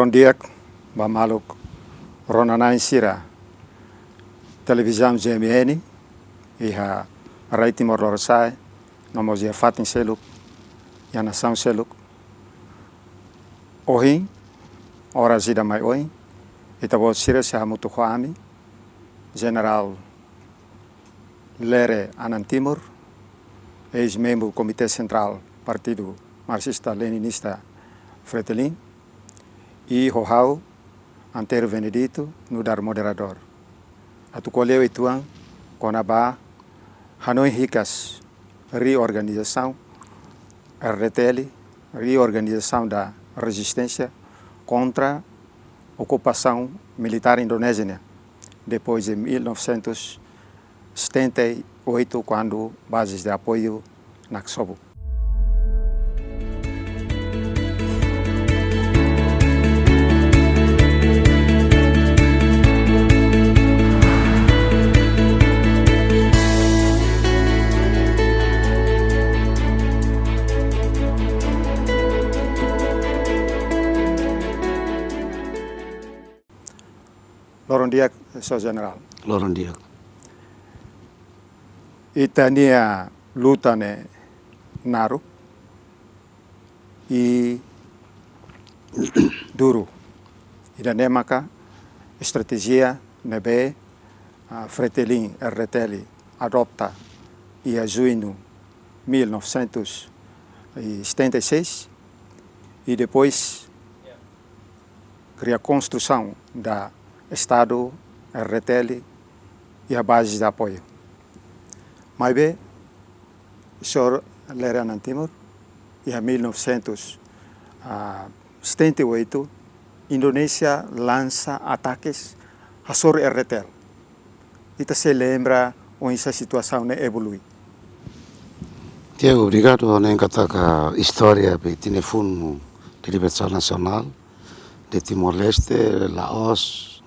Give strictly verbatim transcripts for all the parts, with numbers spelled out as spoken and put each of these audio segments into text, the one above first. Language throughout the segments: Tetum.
Di'ak ba maluk rona-na'in sira televizaun G M N iha rai Timor Lorosa'e, no mós iha fatin seluk, iha nasaun seluk. Ohin, oras ida mai oin, ita-boot sira sei hamutuk ho ami, Jenerál Lere Anan Timur, eis-membru Komité Sentrál Partidu Marxista Leninista Fretilin, i ho ha'u, Antero Venedito, nu'udar moderadór. Atu ko'alia uitoan kona-ba hanoin hikas reorganizasaun R D T L, reorganização da resistência contra a ocupação militar indonésia, depois de mil novecentos e setenta e oito, quando bases de apoio Naksobu. Loron di'ak, Señór Jenerál. Loron di'ak. Ita-nia luta ne'e naruk i duru. Ida-ne'e maka estratéjia ne'ebé, ah, Fretilin R D T L adota iha juñu mil novecentos e setenta e seis, i depois kria konstrusaun da Estadu R D T L iha bases de apoio. Maibé, Señór Lere Anan Timur, iha mil novecentos e setenta e oito, Indonézia lansa atakes hasoru R D T L. Ita sei lembra oinsá situasaun ne'e evolui. Di'ak, obrigadu. Ha'u hanoin katak istória ba ita-nia Funu de Libertasaun Nasionál de Timor-Leste la'ós,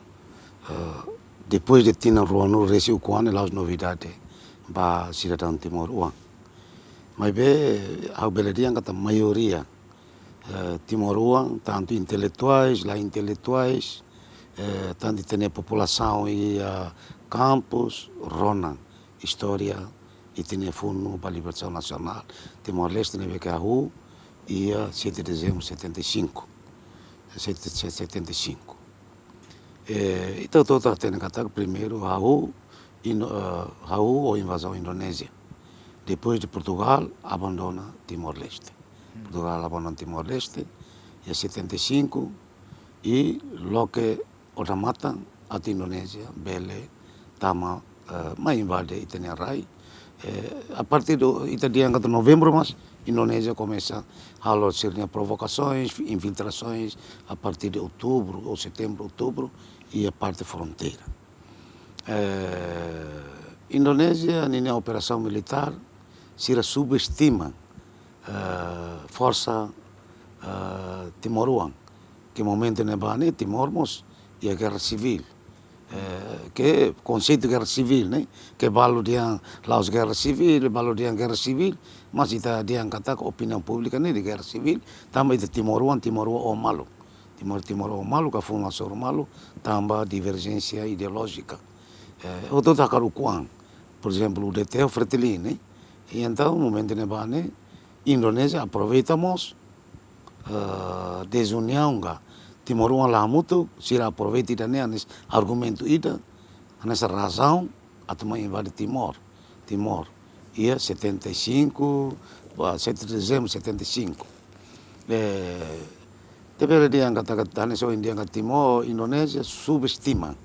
eh, depois de tinan ruanulu-resin-ukun-an ne'e la'ós novidade ba sidadaun timoroan. Maibé, ha'u bele dehan katak maioria, eh, timoroan, tantu intelektuais, la intelektuais, eh, tantu ita-nia populasaun iha kampus, rona istória ita-nia Funu ba Libertasaun Nasionál Timor-Leste ne'ebé ke hahú iha sete de dezembro setenta e cinco. Sete, setenta e cinco. Eh, ita hotu hatene katak primeiru hahú, ino-, eh, hahú ho invazaun Indonézia. Depois de Portugal abandona Timor-Leste. Hmm. Portugal abandona Timor-Leste iha setenta e cinco, i loke odamatan atu Indonézia bele tama, eh, mai invade ita-nia rai. Eh, a partir de, ita dehan katak novembru mós Indonézia komesa halo sira-nia provokasoens, infiltrasoens, a partir de outubro ou setembro, outubro, iha parte fronteira. Eh, Indonézia ninia operasaun militár, sira subestima, eh, forsa, eh, timoroan, ke momentu ne'ebá ne'e Timor mós iha gerra sivíl. Eh, ke konseitu gerra sivíl, ne'e, ke balu dehan la'ós gerra sivíl, balu dehan gerra sivíl, mas ita dehan katak opiniaun públika ne'e de gerra sivíl, tanba ita timoroan, timoroan oho malu. Timor, timoroan oho malu, ka funu hasoru malu, tanba diverjénsia ideolójika. Eh, hotu-hotu hakarak ukun an, por ezemplu, U D T ho Fretilin, ne'e. I entaun, momentu ne'ebá ne'e, Indonézia aproveita mós, eh, dezuniaun ka timoroan la hamutuk, sira aproveita ida-ne'e hanesan argumentu ida, hanesan razaun atu mai invade Timor. Timor. Iha setenta e cinco, ba, sete de dezembro setenta e cinco. Eh, ita bele dehan katak, hanesan ohin dehan katak Timor, Indonézia subestima,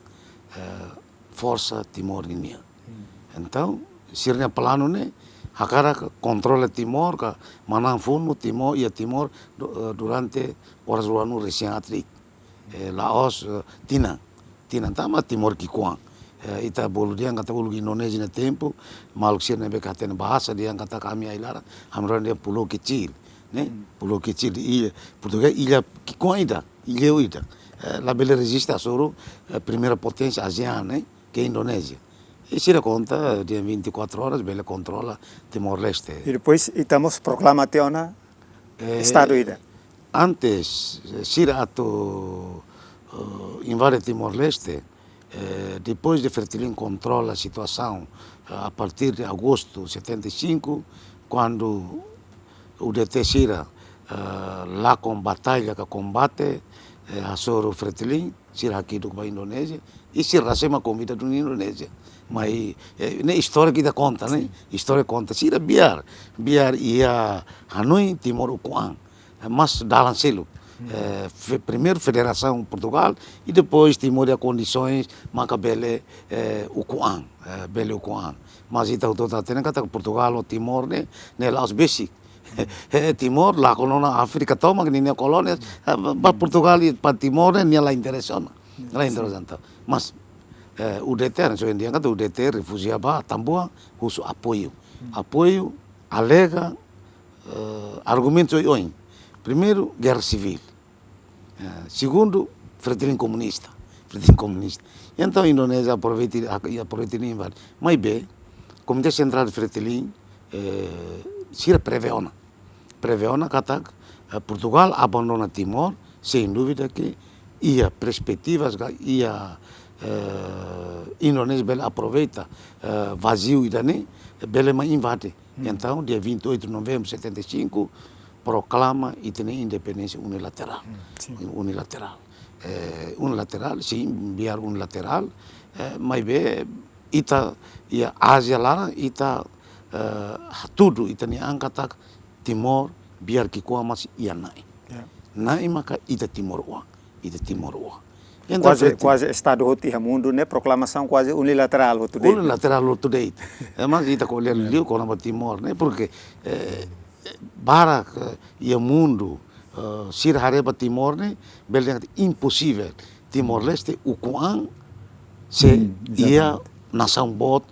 eh, forsa Timor ninian. Hmm. Entaun, sira-nia planu ne'e hakarak kontrola Timor, ka manán funu Timor, iha Timor, du-, eh, durante oras ruanulu-resin-haat de'it. Eh, la'ós, eh, tinan. Tinan tanba Timor ki'ikoan. Eh, ita bolu dehan katak uluk Indonézia nia tempu, maluk sira ne'ebé ke hatene bahasa dehan katak ami ai-laran, ami rona dehan pulau kecil, ne'e? Hmm. Pulau kecil, illa, portugés, illa ki'ikoan ida, illa ida. Eh, labele reziste hasoru, eh, primeira poténsia ASEAN, ne'e? Ke Indonézia. I sira konta, dia vinte e quatro horas, bele kontrola Timor-Leste. I depois, ita mós proklama tiha ona, eh, Estadu ida. antes, eh, sira atu, eh, invade Timor-Leste, eh, depois de Fretilin kontrola situasaun, eh, a partir de agostu setenta e cinco, kuandu U D T sira, eh, lakon batalla ka kombate, eh, hasoru Fretilin, sira hakiduk ba Indonézia, i sira rasik mak konvida duni Indonézia. Mai, eh, ne'e istória ita konta, ne'e? Sin. Istória konta. Sira biar, biar iha hanoin Timor ukun an. Eh, mas dalan seluk. Hmm. Eh, fe-, primeiru Federasaun Portugál, i depois Timor iha kondisoens maka bele, eh, ukun an, eh, bele ukun an. Mas ita hotu hatene katak Portugál ho Timor ne'e, ne'e la'ós besik. Eh, Timor lakon ona Áfrika tomak ninia kolónia, eh, ba Portugál i ba Timor ne'e nia la interesa ona. La interesa ona. Mas, eh, U D T, hanesan ohin dehan katak U D T refújia ba Atambua, husu apoiu. Apoiu, alega, eh, argumentus oioin. Primeiru, gerra sivíl. Eh, segundu, Fretilin komunista. Fretilin komunista. Entaun, Indonézia aproveita, aproveita i invade. Maibé, Komité Sentrál de Fretilin, eh, sira prevee ona. Prevee ona katak, eh, Portugál abandona Timor, sein dúvida ke iha perspetivas ka iha, eh, Indonézia bele aproveita, eh, vaziu ida-ne'e, bele mai invade. Hmm. Entaun, dia vinte e oito de novembro de setenta e cinco, proklama ita-nia independénsia unilaterál. Hmm, sin. Unilaterál. Eh, unilaterál, sin, biar unilaterál, eh, maibé ita iha Ázia laran, ita, eh, hatudu ita-nia an katak Timor, biar ki'ikoan mós iha Na'i. Ya. Na'i maka ita timoroan, ita timoroan. Entaun, kuaze, Fretilin kuaze estadu hotu iha mundu ne'e proklamasaun kuaze unilaterál hotu de'it. Unilaterál hotu de'it. Eh, mas ita ko'alia liu kona-ba Timor ne'e, porke, eh, barak, eh, iha mundu, eh, sira haree ba Timor ne'e, bele dehan imposivel. Timor-Leste ukun an sei, hmm, iha, exatamente, nasaun boot,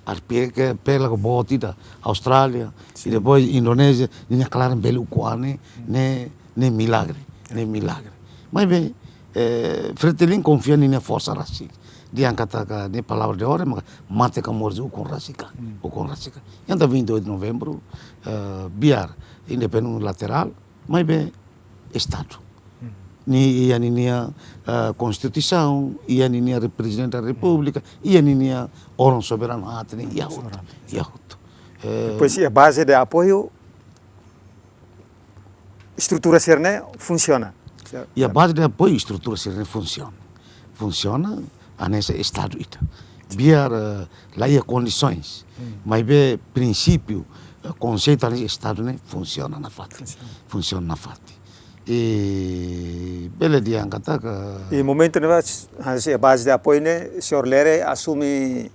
arpeke pela boot ida, Austrália, sin, i depois Indonézia, ninia klaran bele ukun an ne'e, ne'e, ne'e milagre, ne'e milagre. Maibé, eh, Fretilin konfia ninia forsa rasik. Dehan katak nia palavra de ordem, maka mate ka morte ukun rasik an, hmm, ukun rasik an. Entaun vinte e oito de novembro, eh, biar independénsia unilaterál, maibé estadu. Hmm. Nia iha ninia, eh, konstituisaun, iha ninia re-, Prezidente da Repúblika, iha ninia órgaun soberanu haat ne'e, iha hotu, soberanu, iha hotu. Eh, depois iha baze de apoiu, estrutura sira-ne'e funsiona. Iha baze de apoiu, estrutura sira-ne'e funsiona. Funsiona hanesan estadu ida. Biar, eh, la iha kondisoens. Hmm. Maibé prinsípiu, eh, konseitu hanesan estadu ne'e funsiona nafatin. Funsiona. Funsiona nafatin. I bele dehan katak, i momentu ne'ebá, hanesan baze de apoiu ne'e, señór Lere asume,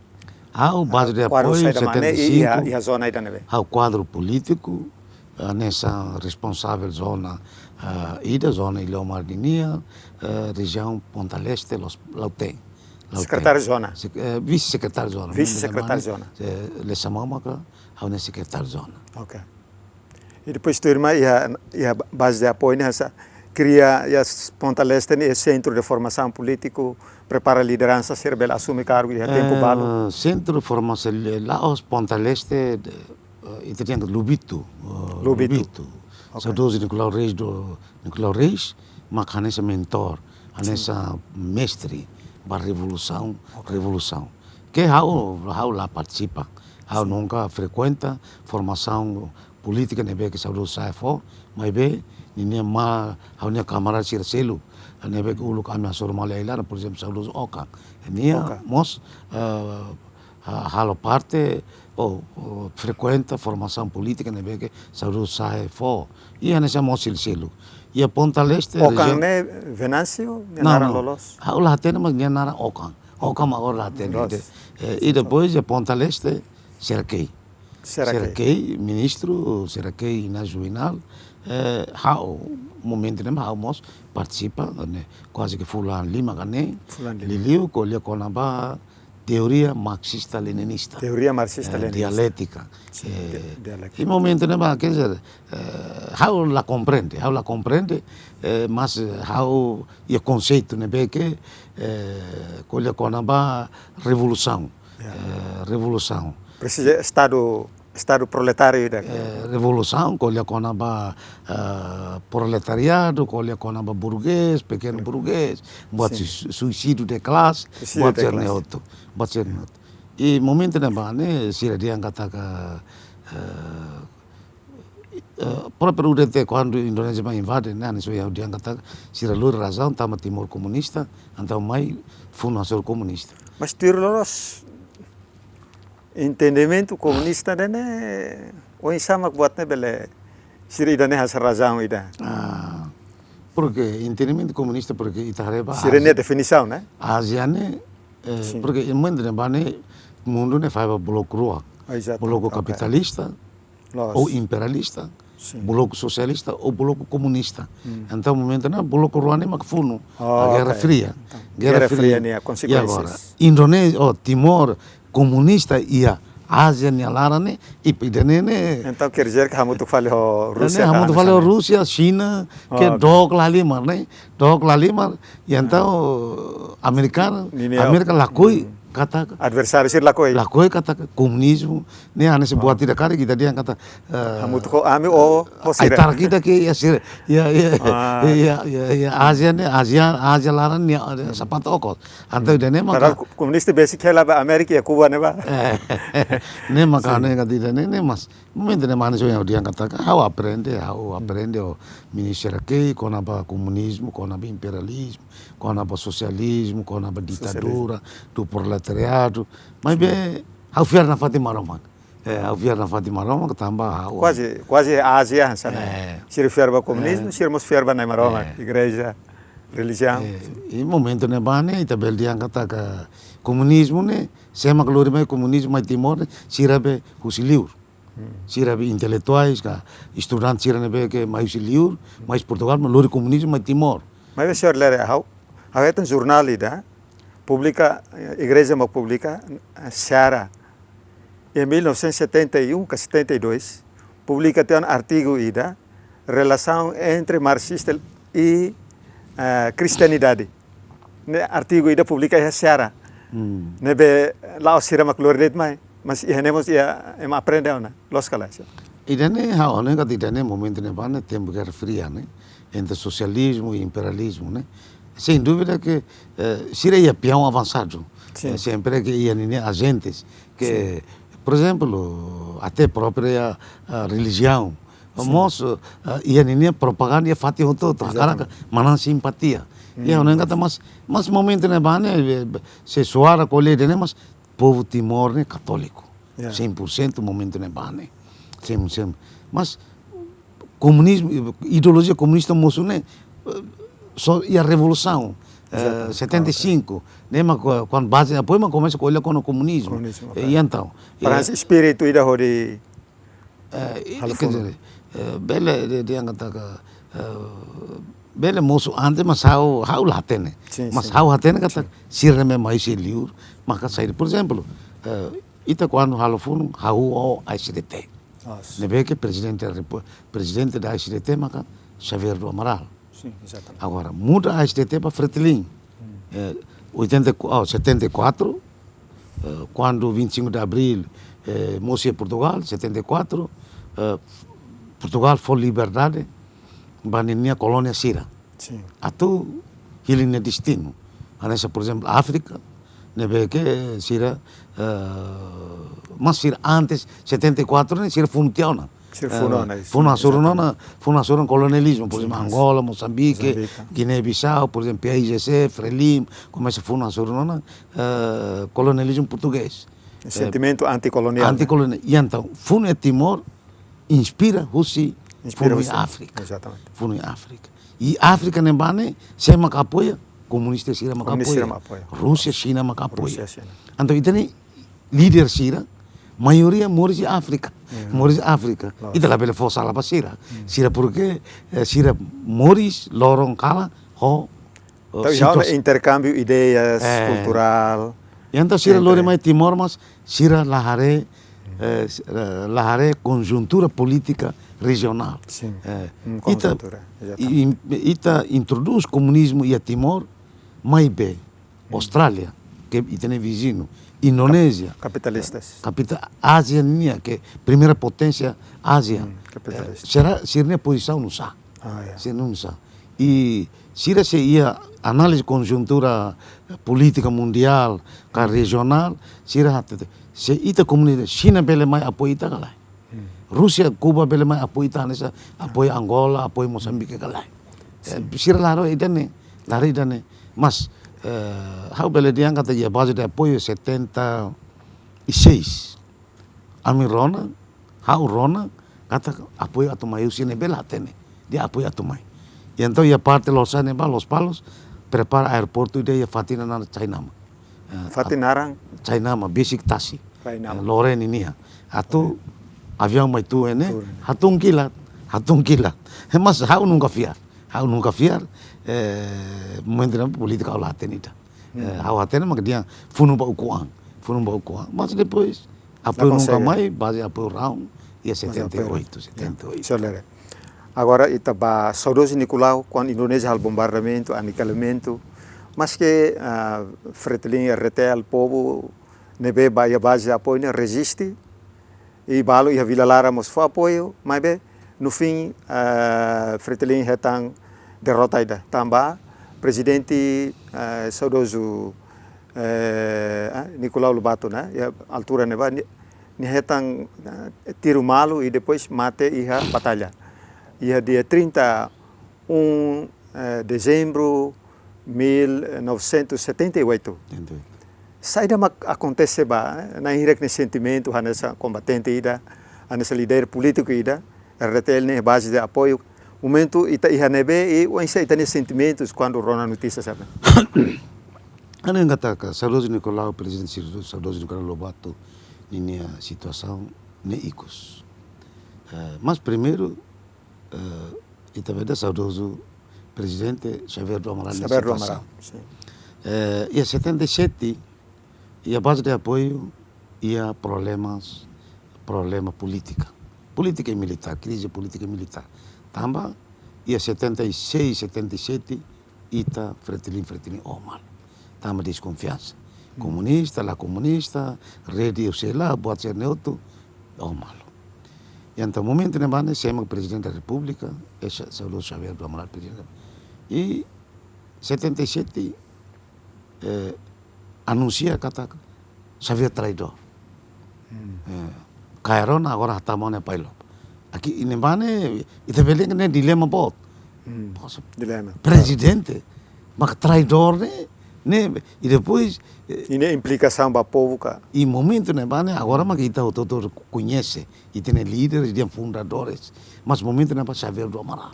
ha'u baze de, ah, kuadru apoiu saida mak ne'e, setenta e cinco. I, i iha, iha zona ida ne'ebé? Ha'u kuadru polítiku, hanesan responsavel zona, ah, ida, zona Ilha Omar ninia, eh, rejiaun Ponta Leste, Los, Lautém. Lautém. Sekretáriu zona? Sek-, eh, vise-sekretáriu zona. Vise-sekretáriu zona. Eh, Lesa Mama ka, ha'u-nia sekretáriu zona. Ok. I depois tuirmai iha, iha baze de apoiu ne'e hanesan kria iha Ponta Leste ne'e sentru de formasaun polítiku, prepara lideransa sira bele asume kargu iha tempu, eh, balu. Sentru de formasaun, la'ós Ponta Leste, eh, ita dehan Lubito, eh, Lubito. Lubito. Ok. Saudozu Nicolau Reis do, Nicolau Reis, mak hanesan mentór, sin, hanesan mestre ba revolusaun, ok, revolusaun. Ke ha'u, ha'u la partisipa, ha'u, sin, nunka frekuenta formasaun polítika ne'ebé ke saudozu Sae fó, maibé ninia ma, ha'u-nia kamarada sira seluk ne'ebé ke uluk ami hasoru malu iha ai-laran, por ezemplu, saudozu Okan. Nia, Okan, mós, eh, ha-, halo parte, ou, ou frekuenta formasaun polítika ne'ebé ke saudozu Sae fó. I hanesan mós sira seluk. Iha Ponta Leste, Okan rejiaun ne'e Venâncio, nia, não, naran, não, loloos? Ha'u la hatene, mas nia naran Okan. Okan mak ha'u la hatene. Loos. Eh, i depois iha Ponta Leste, Sera Kay. Sera Kay. Sera Kay, ministru, Sera Kay, Inácio Juvenal, eh, ha'u, momentu ne'ebá ha'u mós partisipa, ne'e, kuaze ke fulan lima ka ne'e, fulan lima, liuliu ko'alia kona-ba teoria marxista-leninista. Teoria marxista-leninista. Eh, dialétika. Sin, eh, di-, dialétika. I momentu ne'ebá, quer dizer, eh, ha'u la komprende, ha'u la komprende, eh, mas, eh, ha'u iha konseitu ne'ebé ke, eh, ko'alia kona-ba revolusaun. Ya. Eh, revolusaun. Presiza estadu Estadu proletáriu ida. Eh, revolusaun, ko'alia kona-ba, eh, proletariadu, ko'alia kona-ba burguês, pequeno burguês, buat sui-, suisídiu de classe, buat sira-ne'e hotu, buat sira-ne'e hotu. I momentu ne'ebá ne'e, sira dehan katak, eh, eh, própriu U D T, kuandu Indonézia mai invade, ne'e, hanesan ohin ha'u dehan katak, sira lori razaun, tanba Timor komunista, entaun mai funu hasoru komunista. Mas tuir loloos, entendimentu komunista ne'e, oinsá mak buat ne'e bele, sira ida-ne'e hanesan razaun ida. Ah, porque entendimentu komunista, porque ita haree ba Ázia. Sira-nia definisaun, ne'e? Ázia ne'e, eh, porque momentu ne'ebá ne'e, mundu ne'e fa'an ba bloku rua. Ah, ezatu. Bloku kapitalista, ou imperialista, bloku sosialista ou bloku komunista. Entaun momentu ne'e bloku rua ne'e mak funu. Oh, Guerra Fria. Entaun, Guerra Fria ne'e, i agora Indonézia, oh, Timor komunista iha Ázia nia laran ne'e, i ida-ne'e ne'e. Entaun, quer dizer que hamutuk fali ho Rúsia, hamutuk fali ho Rúsia, Xina, ke dook la halimar ne'e, dook la halimar, i entaun Amérika, Amérika lakohi katak, adversáriu sira lakohi. Lakohi katak komunizmu ne'e hanesan buat ida karik ita dehan katak, eh, hamutuk ho ami ou ho sira. Ai-tarak ita ke iha sira, iha, iha Ázia ne'e, Ázia, Ázia laran ne'e, sapatu okos. Entaun ida-ne'e maka. Padahal komunista besik hela ba Amérika iha Kuba ne'ebá. Eh, ne'e maka ne'e katak ida-ne'e, ne'e mas. Momentu ne'e hanesan ohin ha'u dehan katak, ha'u aprende, ha'u aprende ho ministra ke, kona-ba komunizmu, kona-ba imperializmu, kona-ba sosializmu, kona-ba ditadura, do proletariado. Maibé, ha'u fiar nafatin Maromak. Eh, ha'u fiar nafatin Maromak, tanba ha'u. Kuaze, kuaze Ázia, hanesan ne'e. Eh. Sira fiar ba komunizmu, sira mós fiar ba Na'i Maromak, igreja, relijiaun. Eh, i momentu ne'ebá ne'e, ita bele dehan katak komunizmu ne'e, sé mak lori mai komunizmu mai Timor ne'e, sira be husi liur. Sira be intelektuais ka, estudante sira ne'ebé ke mai husi liur, mai husi Portugal, mai lori komunizmu mai Timor. Maibé señór Lere, ha'u, ha'u hetan jornál ida, publika, eh, igreja mak publika, eh, Seara. Em mil novecentos e setenta e um ka setenta e dois, publika tiha ona artigu ida, relasaun entre marxista i, eh, kristianidade. Ne'e artigu ida publika iha Seara. Ne'ebé la'ós sira mak lori de'it mai, mas iha ne'e mós iha ema aprende ona, loos ka lae? Ida-ne'e ha'u hanoin katak ida-ne'e momentu ne'ebá ne'e tempu Guerra Fria ne'e, entre sosializmu i imperializmu ne'e. Sem dúvida ke, eh, sira iha peão avançado. Sin. Eh, sempre ke iha ninia ajentes ke, por ezemplu, até própria, ah, relijiaun. Sin. Mós, ah, iha ninia propaganda iha fatin hotu-hotu. Ezatamente. Hakarak manán simpatia. Iha ne'e katak mas, mas momentu ne'ebá ne'e, eh, se suara ko'alia ida-ne'e mas povu Timor ne'e katóliku. Ya. Cem por cento momentu ne'ebá ne'e. Cem, cem. Mas komunizmu, ideolojia komunista mosu ne'e, eh, só iha revolusaun, eh, setenta e cinco. Ne'e mak kuandu baze apoiu mak komesa ko'alia kona komunizmu. Komunizmu, eh, ok. I entaun, para eh, espíritu ida hodi, eh, i, halo funu. Quer dizer, eh, bele dehan katak, eh, bele mosu antes, mas ha'u, ha'u la hatene. Sin, sin. Mas ha'u hatene katak sira ne'ebé mai husi liur, maka saida. Por ezemplu, eh, ita kuandu halo funu, hahú ho A S D T. Ne'ebé ke prezidente da Repu-, prezidente da A S D T maka Xavier do Amaral. Sin, ezatamente. Agora, muda A S D T ba Fretilin. Eh, oitenta e quatro, oh, setenta e quatro, eh, kuandu vinte e cinco de Abril, eh, mosu iha Portugal, setenta e quatro, eh, Portugal fó liberdade ba ninia kolónia sira. Sin. Atu hili nia destinu. Hanesan, por ezemplu, Áfrika, ne'ebé ke sira, eh, mas sira antes setenta e quatro ne'e sira funu tiha ona. Sira funu ona, eh, funu hasoru ona, funu hasoru ona kolonializmu, por ezemplu, Angola, Mozambique, Guiné-Bissau, por ezemplu, P A I G C, Frelimo, komesa funu hasoru ona, eh, kolonializmu portugés. Sentimentu antikoloniál, antikoloniál. I entaun, funu iha Timor, inspira husi funu iha Áfrika. Ezatamente. Funu iha Áfrika. I Áfrika ne'ebá ne'e, sé mak apoia? Komunista sira mak apoia. Komunista sira mak apoia. Rúsia, Xina mak apoia. Rúsia, Xina. Entaun, ita-nia líder sira, maioria moris iha Áfrika. Ya. Moris iha Áfrika. Loos. Ita labele fó sala ba sira. Sira porke, eh, sira moris loron kalan ho, eh, entaun, iha ona interkámbiu ideias, kulturál. I entaun sira lori mai Timor, mas sira la haree, eh, s-, eh, la haree konjuntura polítika rejionál. Sin. Eh, ita, konjuntura, ezatamente, i, i, ita introdús komunizmu iha Timor, maibé Austrália, ke ita-nia viziñu, Indonézia, kapitalistas. Kapita-, Ázia nian, ke primeira poténsia Ázia. Hmm, kapitalista. Eh, será, sira-nia pozisaun nusá? Ah, ya. Sira-nia nusá. I sira se iha análize konjuntura polítika mundiál, ka rejionál, sira hatete, se ita komunidade, Xina bele mai apoiu ita ka lae? Hmm. Rúsia, Kuba bele mai apoiu ita hanesan apoiu Angola, apoiu Mosambike ka lae? Eh, sira la haree ida-ne'e, la haree ida-ne'e. Mas, eh, ha'u bele dehan katak iha baze de apoiu setenta e seis. Ami rona, ha'u rona, katak apoiu atu mai husi ne'ebé la hatene. Dehan apoiu atu mai. I entaun iha parte Losade ne'ebá, Lospalos, prepara aeroportu ida iha fatin naran Chainama. Eh, fatin naran? Chainama, besik tasi. Chainama. Eh, loreni nian. Atu aviaun mai tun iha ne'e, tun iha ne'e, hatun kilat, hatun kilat. Mas ha'u nunka fiar. Ha'u nunka fiar, eh, momentu ne'ebá polítika ha'u la hatene ida. Hmm. Eh, ha'u hatene mak dehan funu ba ukun an. Funu ba ukun an. Mas depois, apoiu nunka mai, baze apoiu rahun, iha setenta e oito, setenta e oito. Señór Lere. Agora, ita ba saudozu Nicolau, kuandu Indonézia halo bombardamentu, anikilementu, maske, ah, Fretilin, R T L, povu ne'ebé ba iha baze apoiu ne'e reziste, i balu iha Vila Lara mós fó apoiu, maibé, no fim, eh, Fretilin hetan derrota ida. Tanba, prezidente, eh, saudozu, eh, eh, Nicolau Lobato, ne'e, iha altura ne'ebá, nia, nia hetan, eh, tiru malu i depois mate iha batalla. Iha dia trinta e um, eh, dezembro mil novecentos e setenta e oito. Setenta e oito. Saida mak akontese ba, eh, na'in hirak nia sentimentu, hanesan kombatente ida, hanesan líder polítiku ida, R T L ne'e baze de apoiu. Momentu ita iha ne'ebé, i oinsá ita-nia sentimentus kuandu rona notísia sira-ne'e? Ha'u hanoin katak saudozu Nicolau, prezidente saudozu Nicolau Lobato, ninia situasaun ne'e ikus. Eh, mas primeiru, eh, ita bele dehan saudozu prezidente Xavier do Amaral nia situasaun. Xavier do Amaral, sin. Eh, iha setenta e sete, iha baze de apoiu, iha problemas, problema polítika. Polítika i militár, krize polítika i militár. Tanba, iha setenta e seis, setenta e sete, ita Fretilin, Fretilin oho malu. Tanba deskonfiansa. Hmm. Komunista, la komunista, rede, eu sei lá, buat sira-ne'e hotu, oho malu. I entaun momentu ne'ebá ne'e, sé mak prezidente da Repúblika, eh, sa-, saudozu Xavier do Amaral, prezidente. I setenta e sete, eh, anunsia katak Xavier traidór. Hmm. Eh, kaer ona agora hatama ona iha Pailop. Aqui, i ne'ebá ne'e, ita bele dehan ne'e dilema boot. Hmm. Poxa, dilema. Prezidente, mak traidór ne'e, ne'e, i depois, eh, i ne'e implikasaun ba povu ka? I momentu ne'ebá ne'e, agora mak ita hotu-hotu koñese, ita-nia líder, ita fundadores. Mas momentu ne'ebá Xavier do Amaral.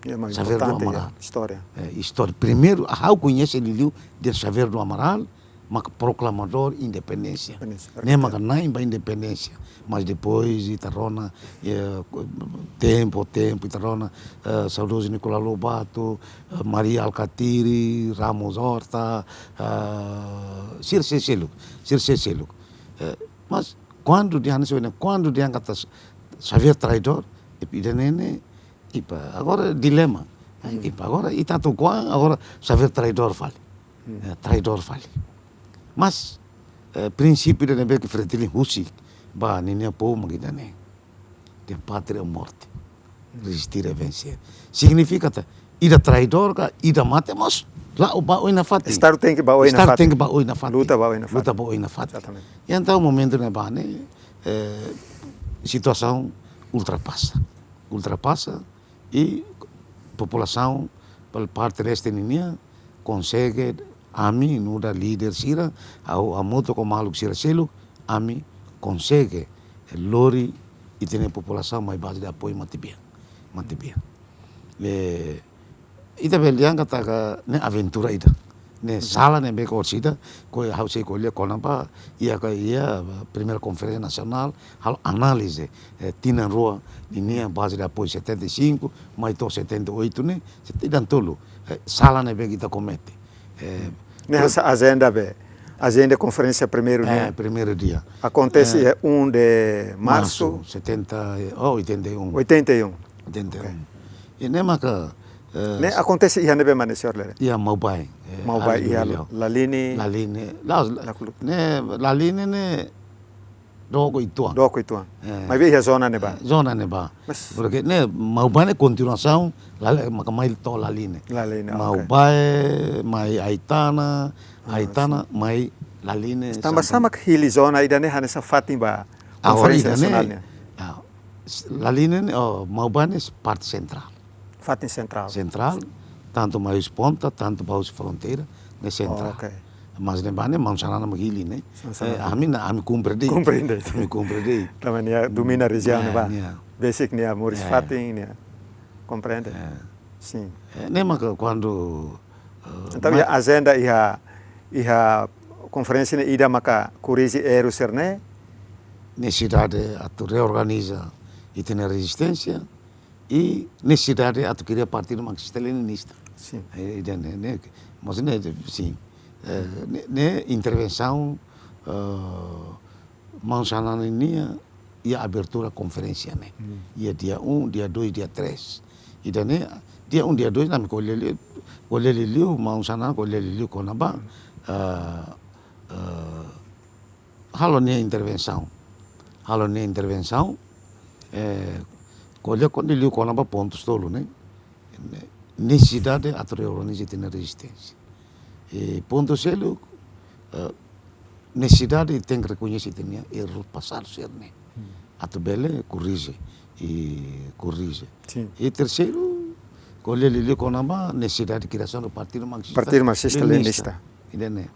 Ya, mas Xavier do Amaral. Importante, ya, istória. Eh, istória. Primeiru, ha'u koñese liuliu dehan Xavier do Amaral, mak proklamadór independénsia. Independénsia, ne'e mak na'in ba independénsia. Mas depois, ita rona, eh, tempu, tempu, ita rona, eh, saudozu Nicolau Lobato, eh, Mari Alkatiri, Ramos Horta, eh, sira seluk, sira seluk. Eh, mas kuandu dehan, kuandu dehan katak Xavier traidór, ida-ne'e ne'e, ipa, agora dilema. Hmm. Ipa, agora ita atu ko'a, agora Xavier traidór fali. Hmm. Eh, traidór fali. Mas, eh, prinsípiu ida ne'ebé ke Fretilin husik ba ninia povu mak ida-ne'e. De pátria ou morte. Hmm. Resistir é vencer. Signifika katak ida traidór ka, ida mate, mas la'o ba oin nafatin. Estadu tenke ba oin nafatin. Estadu tenke ba oin nafatin. Luta ba oin nafatin. Luta ba oin nafatin. Exatamente. I entaun momentu ne'ebá ne'e, eh, situasaun ultrapasa. Ultrapasa, i populasaun ba parte leste ninian konsege, ami nu'udar líder sira, ha'u hamutuk ho maluk sira seluk, ami konsege lori ita-nia populasaun mai baze de apoiu matebian. Matebian. Eh, ita bele dehan katak ne'e aventura ida. Ne'e sala ne'ebé ke orsida, ko'alia, ha'u sei ko'alia kona-ba, iha ka iha, primeira konferénsia nasionál, halo análize, eh, tinan rua ninian baze de apoiu setenta e cinco, mai to'o setenta e oito ne'e, se tinan tolu, eh, sala ne'ebé ke ita komete. Eh, ne'e pro- hanesan ajenda be, ajenda konferénsia primeiru, eh, ne'e? Primeiru dia. Akontese, eh, iha um de março. Março, setenta, oh, oitenta e um. Oitenta e um. Oitenta e um. Ok. I ne'e maka, eh, ne'e akontese iha ne'ebé mak ne'e, señór Lere? Iha Maubain. Maubé iha Lalin. Lalin, la, la, ne'e, Lalin ne'e dook uitoan. Dook uitoan. Eh. Maibé iha zona ne'ebá. Eh, zona ne'ebá. Mas porque ne'e Maubé ne'e kontinuasaun, Lalin, maka mai to'o Lalin. Lalin, ok. Maubé, mai Aitana, ah, Aitana, sin, mai Lalin. Tanba sá mak hili zona ida-ne'e hanesan fatin ba konferénsia nasionál ne'e? Ah, Lalin ne'e, oh, Maubé ne'e parte sentrál. Fatin sentrál. Sentrál, tantu mai husi ponta, tantu ba husi fronteira, ne'e sentrál. Oh, ok. Mas ne'ebá ne'e maun Xanana mak hili, ne'e. Maun Xanana. Eh, ami na, ami kumpre de'it. Kumpre de'it. Ami kumpre de'it. Tanba nia domina rejiaun ne'ebá. Nia. Besik nia moris fatin, nia komprende. Eh. Sin. Eh, ne'e maka kuandu, eh, entaun, iha ajenda, iha, iha konferénsia ne'e ida maka korrije erru sira-ne'e. Nesesidade atu reorganiza ita-nia rezisténsia, i nesesidade atu kria partidu marxista-leninista. Sin. Eh, ida-ne'e, ne'e, maksudnya, sin. Eh, ne'e, ne'e intervensaun, eh, maun Xanana nian iha abertura konferénsia ne'e. Hmm. Iha dia um, dia dois, dia três. Ida-ne'e, dia um, dia dois, ami ko'alia liu, ko'alia liu, maun Xanana ko'alia liu kona-ba, eh, eh, halo nia intervensaun. Halo nia intervensaun, eh, ko'alia ko'alia liu kona-ba pontus tolu ne'e. Nesesidade atu reorganiza ita-nia rezisténsia. I pontu seluk, eh, nesesidade tenke rekoñese ita-nia erru pasadu sira-ne'e. Hmm. Atu bele korrije, i korrije. Sin. I terseiru, ko'alia liu kona-ba nesesidade kriasaun do partidu marxista, partidu marxista-leninista. Leninista. Ida-ne'e.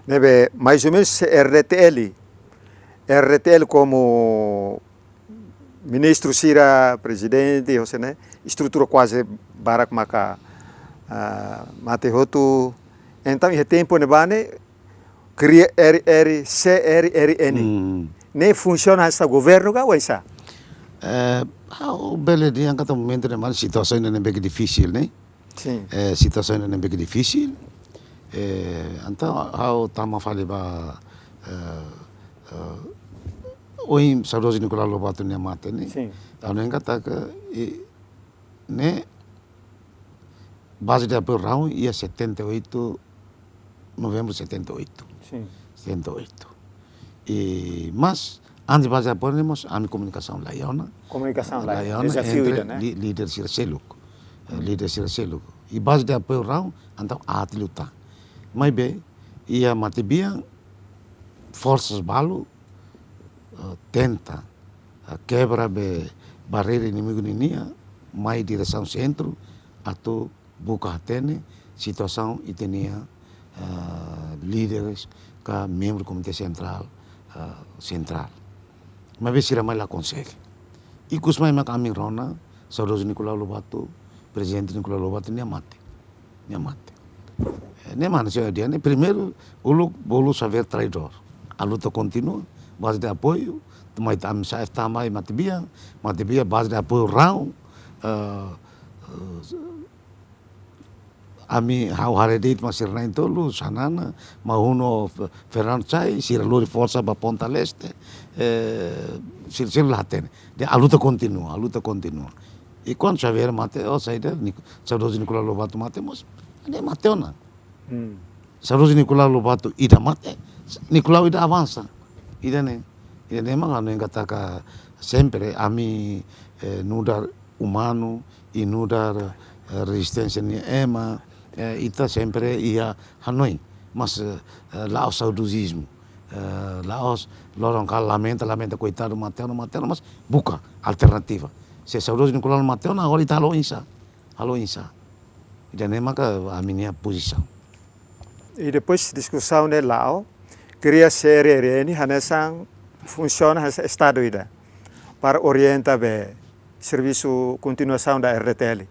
Ne'ebé, mais ou menus, se R D T L, R D T L komu ministru sira, prezidente, ou seja, ne'e, estrutura kuaze barak maka, ah, mate hotu. Entaun, iha tempu ne'ebá ne'e, kria R R, C R R N. Hmm. Ne'e funsiona hanesan governu ka, oinsá? Eh, ha'u bele dehan katak momentu ne'ebá situasaun ne'ebé ke difisil, ne'e? Sin. Eh, situasaun ne'ebé ke difisil. Eh, entaun ha'u tama fali ba, eh, eh, ohin saudozu Nicolau Lobato nia mate ne'e. Sin. Ha'u hanoin katak, eh, ne'e baze de apoiu Raun iha setenta e oito, novembru setenta e oito. Sin. Setenta e oito. I, mas, antes baze de apoiu ne'e mós ami komunikasaun la iha ona. Komunikasaun la iha. La iha ona, dezafiu entre ida, ne'e? Lí-, líder sira seluk. Eh, hmm, líder sira seluk. I baze de apoiu Raun, entaun aat liután. Maibé, iha matebian, forsa balu, eh, tenta, eh, kebra be barreira inimigu ninian, mai diresaun sentru, atu buka hatene situasaun ita-nia, eh, líderes ka membru Komité Sentrál, eh, sentrál. Maibé sira mai la konsege. Ikus mai maka ami rona, saudozu Nicolau Lobato, prezidente Nicolau Lobato, nia mate. Nia mate. Eh, ne'e mak ha'u dehan ne'e, primeiru, uluk bolu Xavier traidór. A luta kontinua, baze de apoiu, tuma ita ami sai tama iha matebian, matebian baze de apoiu Raun, eh, eh, ami ha'u haree de'it mak sira na'in-tolu, Xanana, Mahuno, Fe-, Fernando Chay, sira lori forsa ba Ponta Leste, eh, sira, sira la hatene. Dehan a luta kontinua, a luta kontinua. I kuandu Xavier mate, oh, saida, Nic-, saudozu Nicolau Lobato mate, mós, ne'e mate ona. Hmm. Saudozu Nicolau Lobato ida mate, Nicolau ida avansa. Ida-ne'e, ida-ne'e mak ha'u hanoin katak sempre ami, eh, nu'udar umanu, i nu'udar, eh, rezisténsia nia ema, eh, ita sempre iha hanoin, mas, eh, eh, la'ós saudosizmu, eh, la'ós loron kala lamenta, lamenta, koitadu, mate ona, mate ona, mas buka alternativa. Se saudozu Nicolau mate ona, agora ita halo oinsá, halo oinsá. Ida-ne'e maka ami-nia pozisaun. I depois diskusaun ne'e la'o, kria C R R N hanesan funsiona hanesan estadu ida. Para orienta be servisu kontinuasaun da R D T L.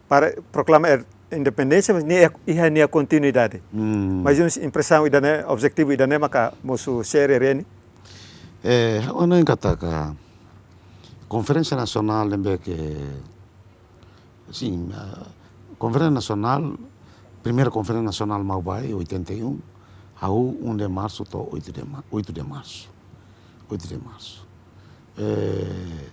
Para proklama er-, independénsia, mas nia, iha nia kontinuidade. Hmm. Mais ou menus impresaun ida-ne'e, objetivu ida-ne'e maka mosu C R R N? Eh, ha'u hanoin katak konferénsia nasionál ne'ebé ke Sin, ah, konferénsia nasionál, primeira konferénsia nasionál Maubé, oitenta e um, hahú um de março to'o oito de ma-, oito de março. Oito de março. Eh,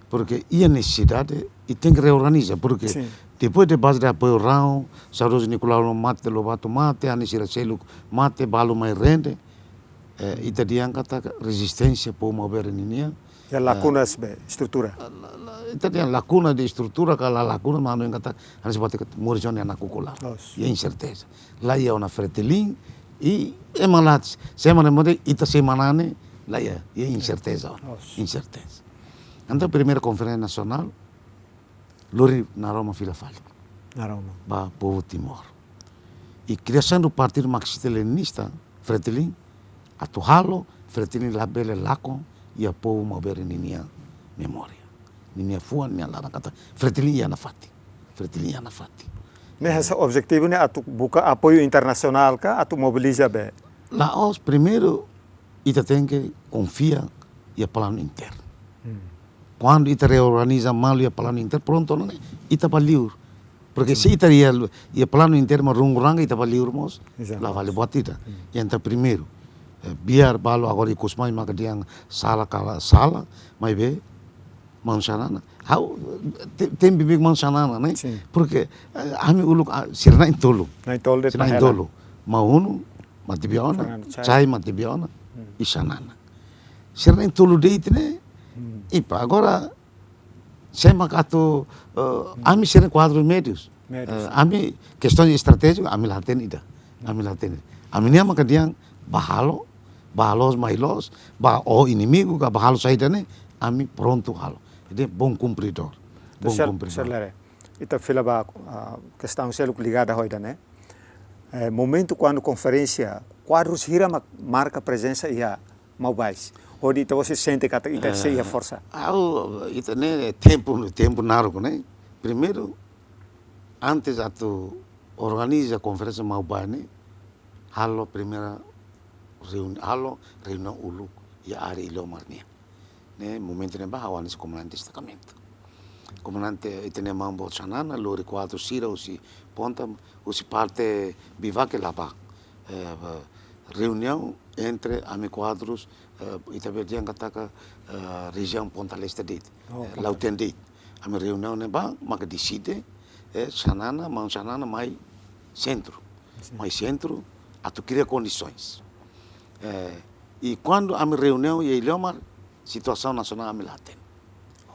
porque iha nesesidade, i tenke reorganiza, porque, sin, Depois de baze de apoiu rau, saudozu Nicolau Lobato mate, Lobato mate, hanesan sira seluk mate, balu mai rende. Eh, ita dehan katak rezisténsia povu Maubere ninian. Ya, eh, lakunas be estrutura. La, la, ita dehan lakuna de estrutura, ka la lakuna, manu yang kata, hanesan buat katak moris ona nakukun. Loos. Ya inserteza. La iha ona Fretilin, i ema la, semana mode, ita semana ne'e, la iha, ya inserteza ona. Loos. Inserteza. Entaun primeira konferénsia nasionál, lori naroman fila fali. Naroman. Ba povu Timor. I kriasaun do partidu marxista-leninista, Fretilin, atu halo, Fretilin labele lakon, iha povu Maubere ninian memória. Ninia fuan, ninia laran katak, Fretilin iha nafatin. Fretilin iha nafatin. Ne'e hanesan objetivu ne'e atu buka apoiu internasionál ka, atu mobiliza be? La'ós, primeiru, ita tenke konfia iha planu internu. Hmm. Kuandu ita reorganiza malu iha planu internu, prontu, ne'e, ita bá liur. Porke se ita iha, iha planu internu mak rungu-ranga, ita bá liur mós, la vale buat ida. Hmm. Entaun primeiru, eh, biar balu agora ikus mai maka dehan sala ka la sala, maibé, maun Xanana. Ha'u, te-, tenke bibi maun Xanana, ne'e? Sin. Porke, eh, ami uluk, ah, sira na'in-tolu. Na'in-tolu de'it. Sira na'in-tolu. Maun Unu, matebian ona, Fernando Chay. Chay matebian ona, hmm, i Xanana. Sira na'in-tolu de'it ne'e, hmm, i pá, agora, sé mak atu, eh, hmm, ami sira kuadru médiu. Médiu. Eh, ami, kestaun estratéjika, ami la hatene ida. Ami la hatene. Ami-nian maka dehan, bá halo, bá halo, mai loos, bá oho inimigu, ka bá halo saida ne'e, ami prontu halo. Jadi, bom cumpridor. Bom cumpridor. Entaun, sel-, selere. Ita fila ba, ah, kestaun seluk ligada ho ida-ne'e. Eh, momentu kuandu konferénsia, kuadrus hira mak marka prezensa iha Maubais. Hodi ita-boot sente katak ita sei iha forsa. Eh, ha'u, ita-nia tempu, tempu naruk ne'e. Primeiru, antes atu organiza konferénsia Maubais ne'e, halo primeira reuni-, halo reuniaun uluk iha área Iliomar nian. Ne'e, momentu ne'ebá ha'u hanesan komandante destakamentu. Komandante ita-nia maun boot Xanana, lori kuadru sira husi ponta, husi parte Bivake la bá. Eh, reuniaun entre ami kuadrus, eh, ita bele dehan katak, eh, rejiaun Ponta Leste de'it, oh, eh, Ponta Leste. Lautém de'it. Ami reuniaun ne'ebá, maka deside, eh, Xanana, maun Xanana mai sentru. Sin. Mai sentru, atu kria kondisoens. Eh, i kuandu ami reuniaun iha Iliomar, situasaun nasionál ami la hatene.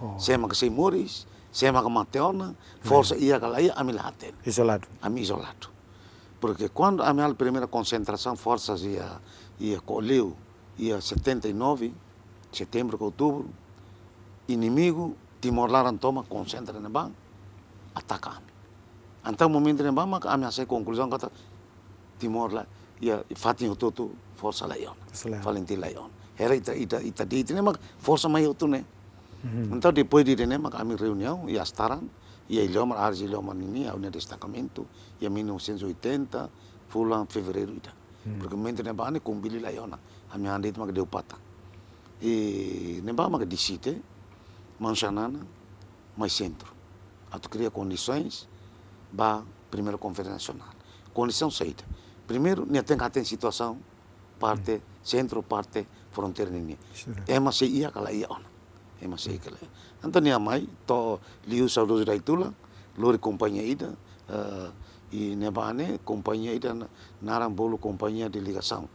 Oh. Sé mak sei moris, sé mak mate ona, forsa iha ka la iha, ami la hatene. Izoladu. Ami izoladu. Porke kuandu ami halo primeira konsentrasaun forsas iha, iha Ko'oliu, iha setenta e nove, setembru ka outubru, inimigu, Timor laran tomak konsentra ne'ebá, ataka ami. Entaun momentu ne'ebá maka ami hasai konkluzaun katak Timor la, iha fatin hotu-hotu forsa la iha ona. Forsa la iha ona. Valentí la iha ona. Hela ita, ita, ita de'it ne'e mak forsa mai hotu ne'e. Mhm. Entaun depois de ne'e mak ami reuniaun iha Astaran, iha Iliomar, área Iliomar nian, ha'u-nia destakamentu, iha mil novecentos e oitenta, fulan fevereiru ida. Hmm. Porke momentu ne'ebá ne'e Kumbili la iha ona. Ami han de'it mak De'upata. I ne'ebá mak deside, maun Xanana, mai sentru. Atu kria kondisoens ba primeira konferénsia nasionál. Kondisaun saida? Primeiru, nia tenke hatene situasaun parte, hmm, sentru, parte fronteira nian. Sure. Ema sei iha ka la iha ona. Ema sei iha ka la iha. Entaun nia mai, to'o liu saudozu Daitulang, lori kompañia ida, eh, i ne'ebá ne'e kompañia ida na-, naran bolu kompañia de ligasaun,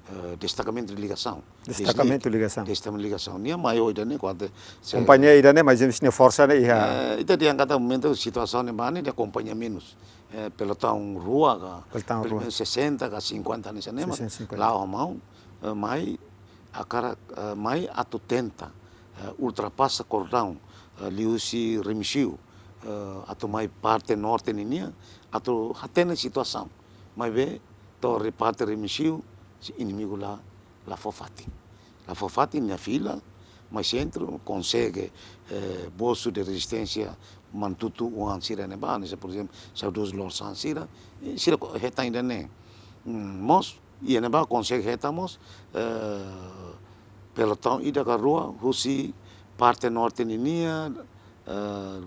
eh, destakamentu de ligasaun. Destakamentu de ligasaun. Destakamentu de ligasaun. Nia mai ho ida-ne'e kuandu se- Kompañia ida-ne'e, mais nia forsa ne'e iha. Eh, ita dehan katak momentu situasaun ne'ebá ne'e, nia kompañia menus. Eh, pelotaun rua ka, pelotaun rua. Sesenta ka sinkuenta ne'e, sesenta, sinkuenta. La'o maun, eh, mai, hakarak, eh, mai atu tenta, eh, ultrapasa kordaun, eh, liuhusi Remexio, eh, atu mai parte norte ninian, atu hatene situasaun. Maibé, to'o parte Remexio, se inimigu la, la fó fatin. La fó fatin, nia fila mai sentru, konsege, eh, bosu de rezisténsia mantutu oan sira ne'ebá, hanesan, por ezemplu, saudozu Lorsan sira, i sira ko-, hetan ida-ne'e. Hmm, mós, iha ne'ebá konsege hetan mós, eh, pelotaun ida ka rua, husi parte norte ninian, eh,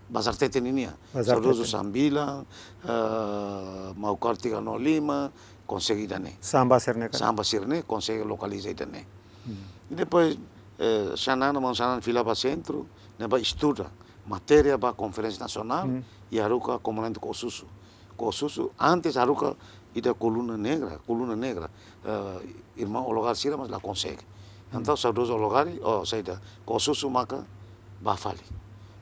Bazar Tete ninian. Bazar Tete. Saudozu Sambila, eh, Maukar tiga nol lima, konsege ida-ne'e. Samba sira-ne'e ka? Samba sira-ne'e, konsege lokaliza ida-ne'e. Hmm. I depois, eh, Xanana, maun Xanana fila ba sentru, ne'ebá estuda. matéria ba konferénsia nasionál, hmm, i haruka komandante Ko'o Susu. Ko'o Susu antes haruka ida koluna negra, koluna negra. Eh, irmaun Ologar sira mas la konsege. Hmm. Entaun saudozu Ologar, oh, saida, Ko'o Susu maka bá fali.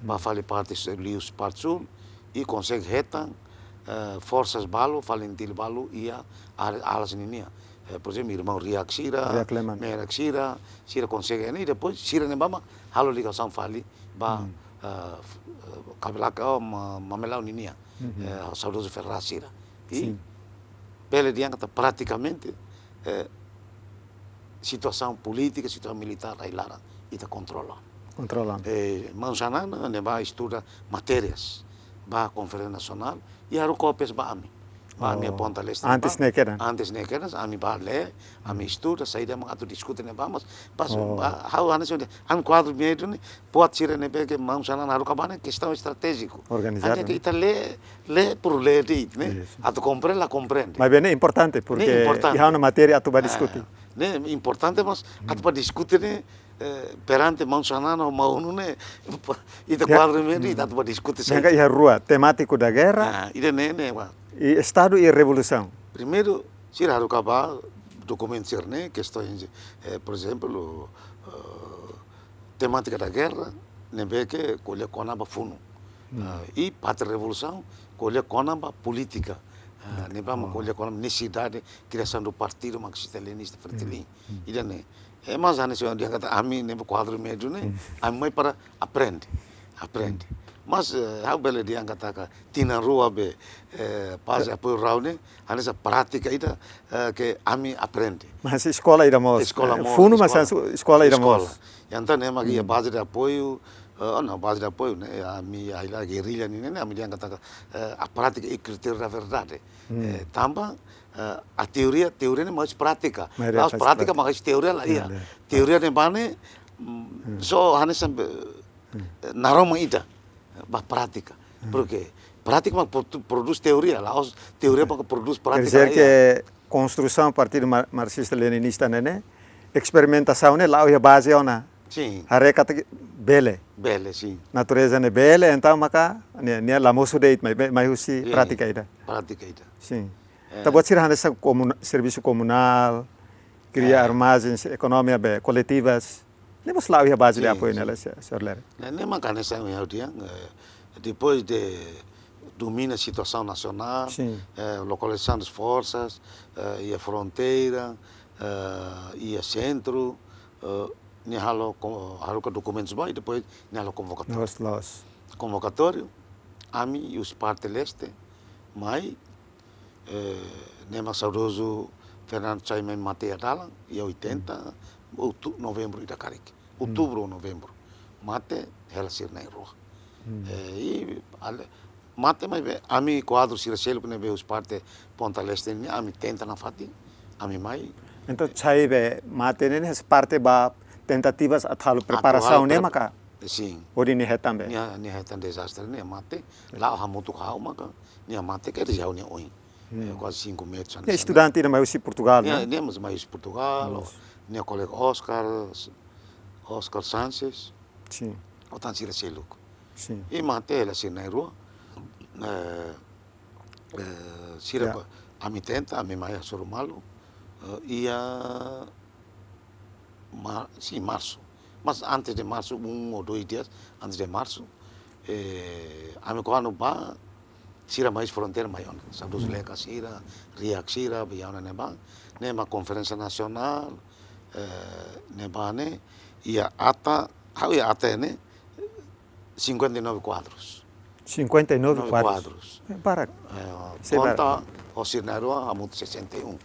Bá, hmm, fali parte su-, liu parte súl, i konsege hetan, eh, forsas balu, FALINTIL balu iha ar-, alas ninian. Eh, por ezemplu, irmaun Riak sira, Riak Leman, Merak sira, sira konsege ne'e, i depois sira ne'ebá mak halo ligasaun fali ba, hmm, eh, f-, eh, Kabilaka, oh, Ma-, Mamelau ninian, mhm, eh, saudozu Ferraz sira. I, sin, bele dehan katak pratikamente, eh, situasaun polítika, situasaun militár rai-laran ita kontrola. Kontrola. Eh, maun Xanana ne'ebá estuda matérias ba konferénsia nasionál, i haruka kópias ba ami. Ba ami, oh, Ponta Leste, antes ne'e kedan? Antes ne'e kedan, ami bá lee, ami, hmm, estuda, saida mak atu diskute ne'ebá, mas, pas, oh, ba, ha'u hanesan, ami kuadru médiu ne'e, buat sira ne'ebé ke maun Xanana haruka bá ne'e kestaun estratéjiku. Organizadu, ne'e? Ita lee, lee por lee de'it, ne'e? Yes. Atu komprende, la komprende. Maibé ne'e importante, ne'e, porque importante, iha ona matéria atu bá, ah, diskute. Ne'e importante, mas, hmm, atu bá diskute ne'e, eh, perante maun Xanana ho maun Unu ne'e, ita, ya, kuadru médiu, hmm, ita atu bá diskute, ya, saida, iha rua, temátiku da guerra. Ah, ida-ne'e, ne'e, ba. I Estadu i revolusaun. Primeiru, sira haruka bá dokumentu sira-ne'e, kestaun, eh, por ezemplu, eh, temátika da guerra, ne'ebé ke ko'alia kona-ba funu. Hmm. Ah, i parte revolusaun, ko'alia kona-ba polítika. Ah, hmm, ne'ebá mak, oh, ko'alia kona-ba nesesidade, kriasaun do partidu marxista-leninista FRETILIN. Hmm. Hmm. Ida-ne'e. Eh, mas hanesan dehan katak ami ne'ebé kuadru médiu ne'e, hmm, ami mai para aprende. Aprende. Hmm. Mas, eh, ha'u bele dehan katak tinan rua be, eh, baze, eh, apoiu RAU ne'e, hanesan prátika ida, eh, ke ami aprende. Mas eskola ida mós. Eskola, eh, mós, funu, mas eskola. Hanesan eskola ida mós. Eskola. Entaun ne'e mak iha, hmm, baze de apoiu, eh, oh, não, baze de apoiu ne'e, ami, ai la, gerrilla ne'e, ne'e, ami dehan katak, eh, a prática é critério da verdade. Hmm. Eh, tanba, eh, a teoria, teoria ne'e mais prátika. Maioria la'ós prátika, prátika, mais teoria la iha. Ya, ya. Teoria ne'ebá ne'e, mm, hmm, só hanesan be, hmm, eh, naroman ida ba prátika. Hmm. Porque prátika mak produ-, produz teoria, la'ós teoria, hmm, mak produz prátika. Quer dizer, la iha, que konstrusaun partidu mar-, marxista-leninista ne'e, ne'e, esperimentasaun ne'e la'o iha baze ona. Sin. Haree katak bele. Bele, sin. Natureza ne'e bele, entaun maka, ne'e, ne'e la mosu de'it, mai, mai husi, sin, prátika ida. Prátika ida. Sin. Eh. Ita-boot sira hanesan komuna-, servisu komunál, kria, eh, armazéns, ekonomia be, koletivas. Ne'e mós la'o iha baze de, sin, apoiu, sin, ne'e la, se-, señór Lere? Ne'e, ne'e mak hanesan ha'u dehan, eh, depois de domina situasaun nasionál, sin, eh, lokalizando as forças, eh, iha fronteira, eh, iha sentru, eh, nia halo ko-, haruka dokumentus ba i depois nia halo konvokatóriu. Loos, loos. Konvokatóriu, ami husi parte leste, mai, eh, ne'e mak saudozu Fernando Chai mai mate iha dalan, iha oitenta, hmm, outu-, novembru ida karik. Hmm. Outubru ou novembru. Mate, hela sira na'in-rua. Hmm. Eh, i ale-, mate maibé, ami kuadru sira seluk ne'ebé husi parte Ponta Leste ne'e, ami tenta nafatin, ami mai. Entaun, Chai be mate ne'e, ne'e parte ba tentativas atu halo, atu halo preparasaun ne'e, prep-, maka? Sin. Hodi nia hetan be? Nia, nia hetan dezastre, nia mate. La'o hamutuk ho ha'u maka, nia mate ke rijau nia oin. Hmm. Eh, kuaze sinku metrus, nia hanesan ne'e. Estudante ida mai husi Portugal, ne'e? Nia, nia mós mai husi Portugal, loos, nia kolega Oscar, Oscar Sanchez. Sin. Ho tan sira seluk. Sin. I mate hela sira na'in-rua. Eh, eh, sira, ya, ko-, ami tenta, ami mai hasoru malu. Eh, iha ma-, sin, marsu. Mas antes de marsu, um ou dois dias antes de marsu, eh, ami kuandu bá, sira mai husi fronteira mai ona. Saudozu, hmm, Leka sira, Riak sira, bá iha ona ne'ebá. Ne'e mak konferénsia nasionál, eh, ne'ebá ne'e, iha ata, ha'u iha ata ne'e, cinquenta e nove quadros. Cinquenta e nove quadros. Nove quadros. Eh, barak. Eh, sei konta barak. Ho sira na'in-rua hamutuk sessenta e um.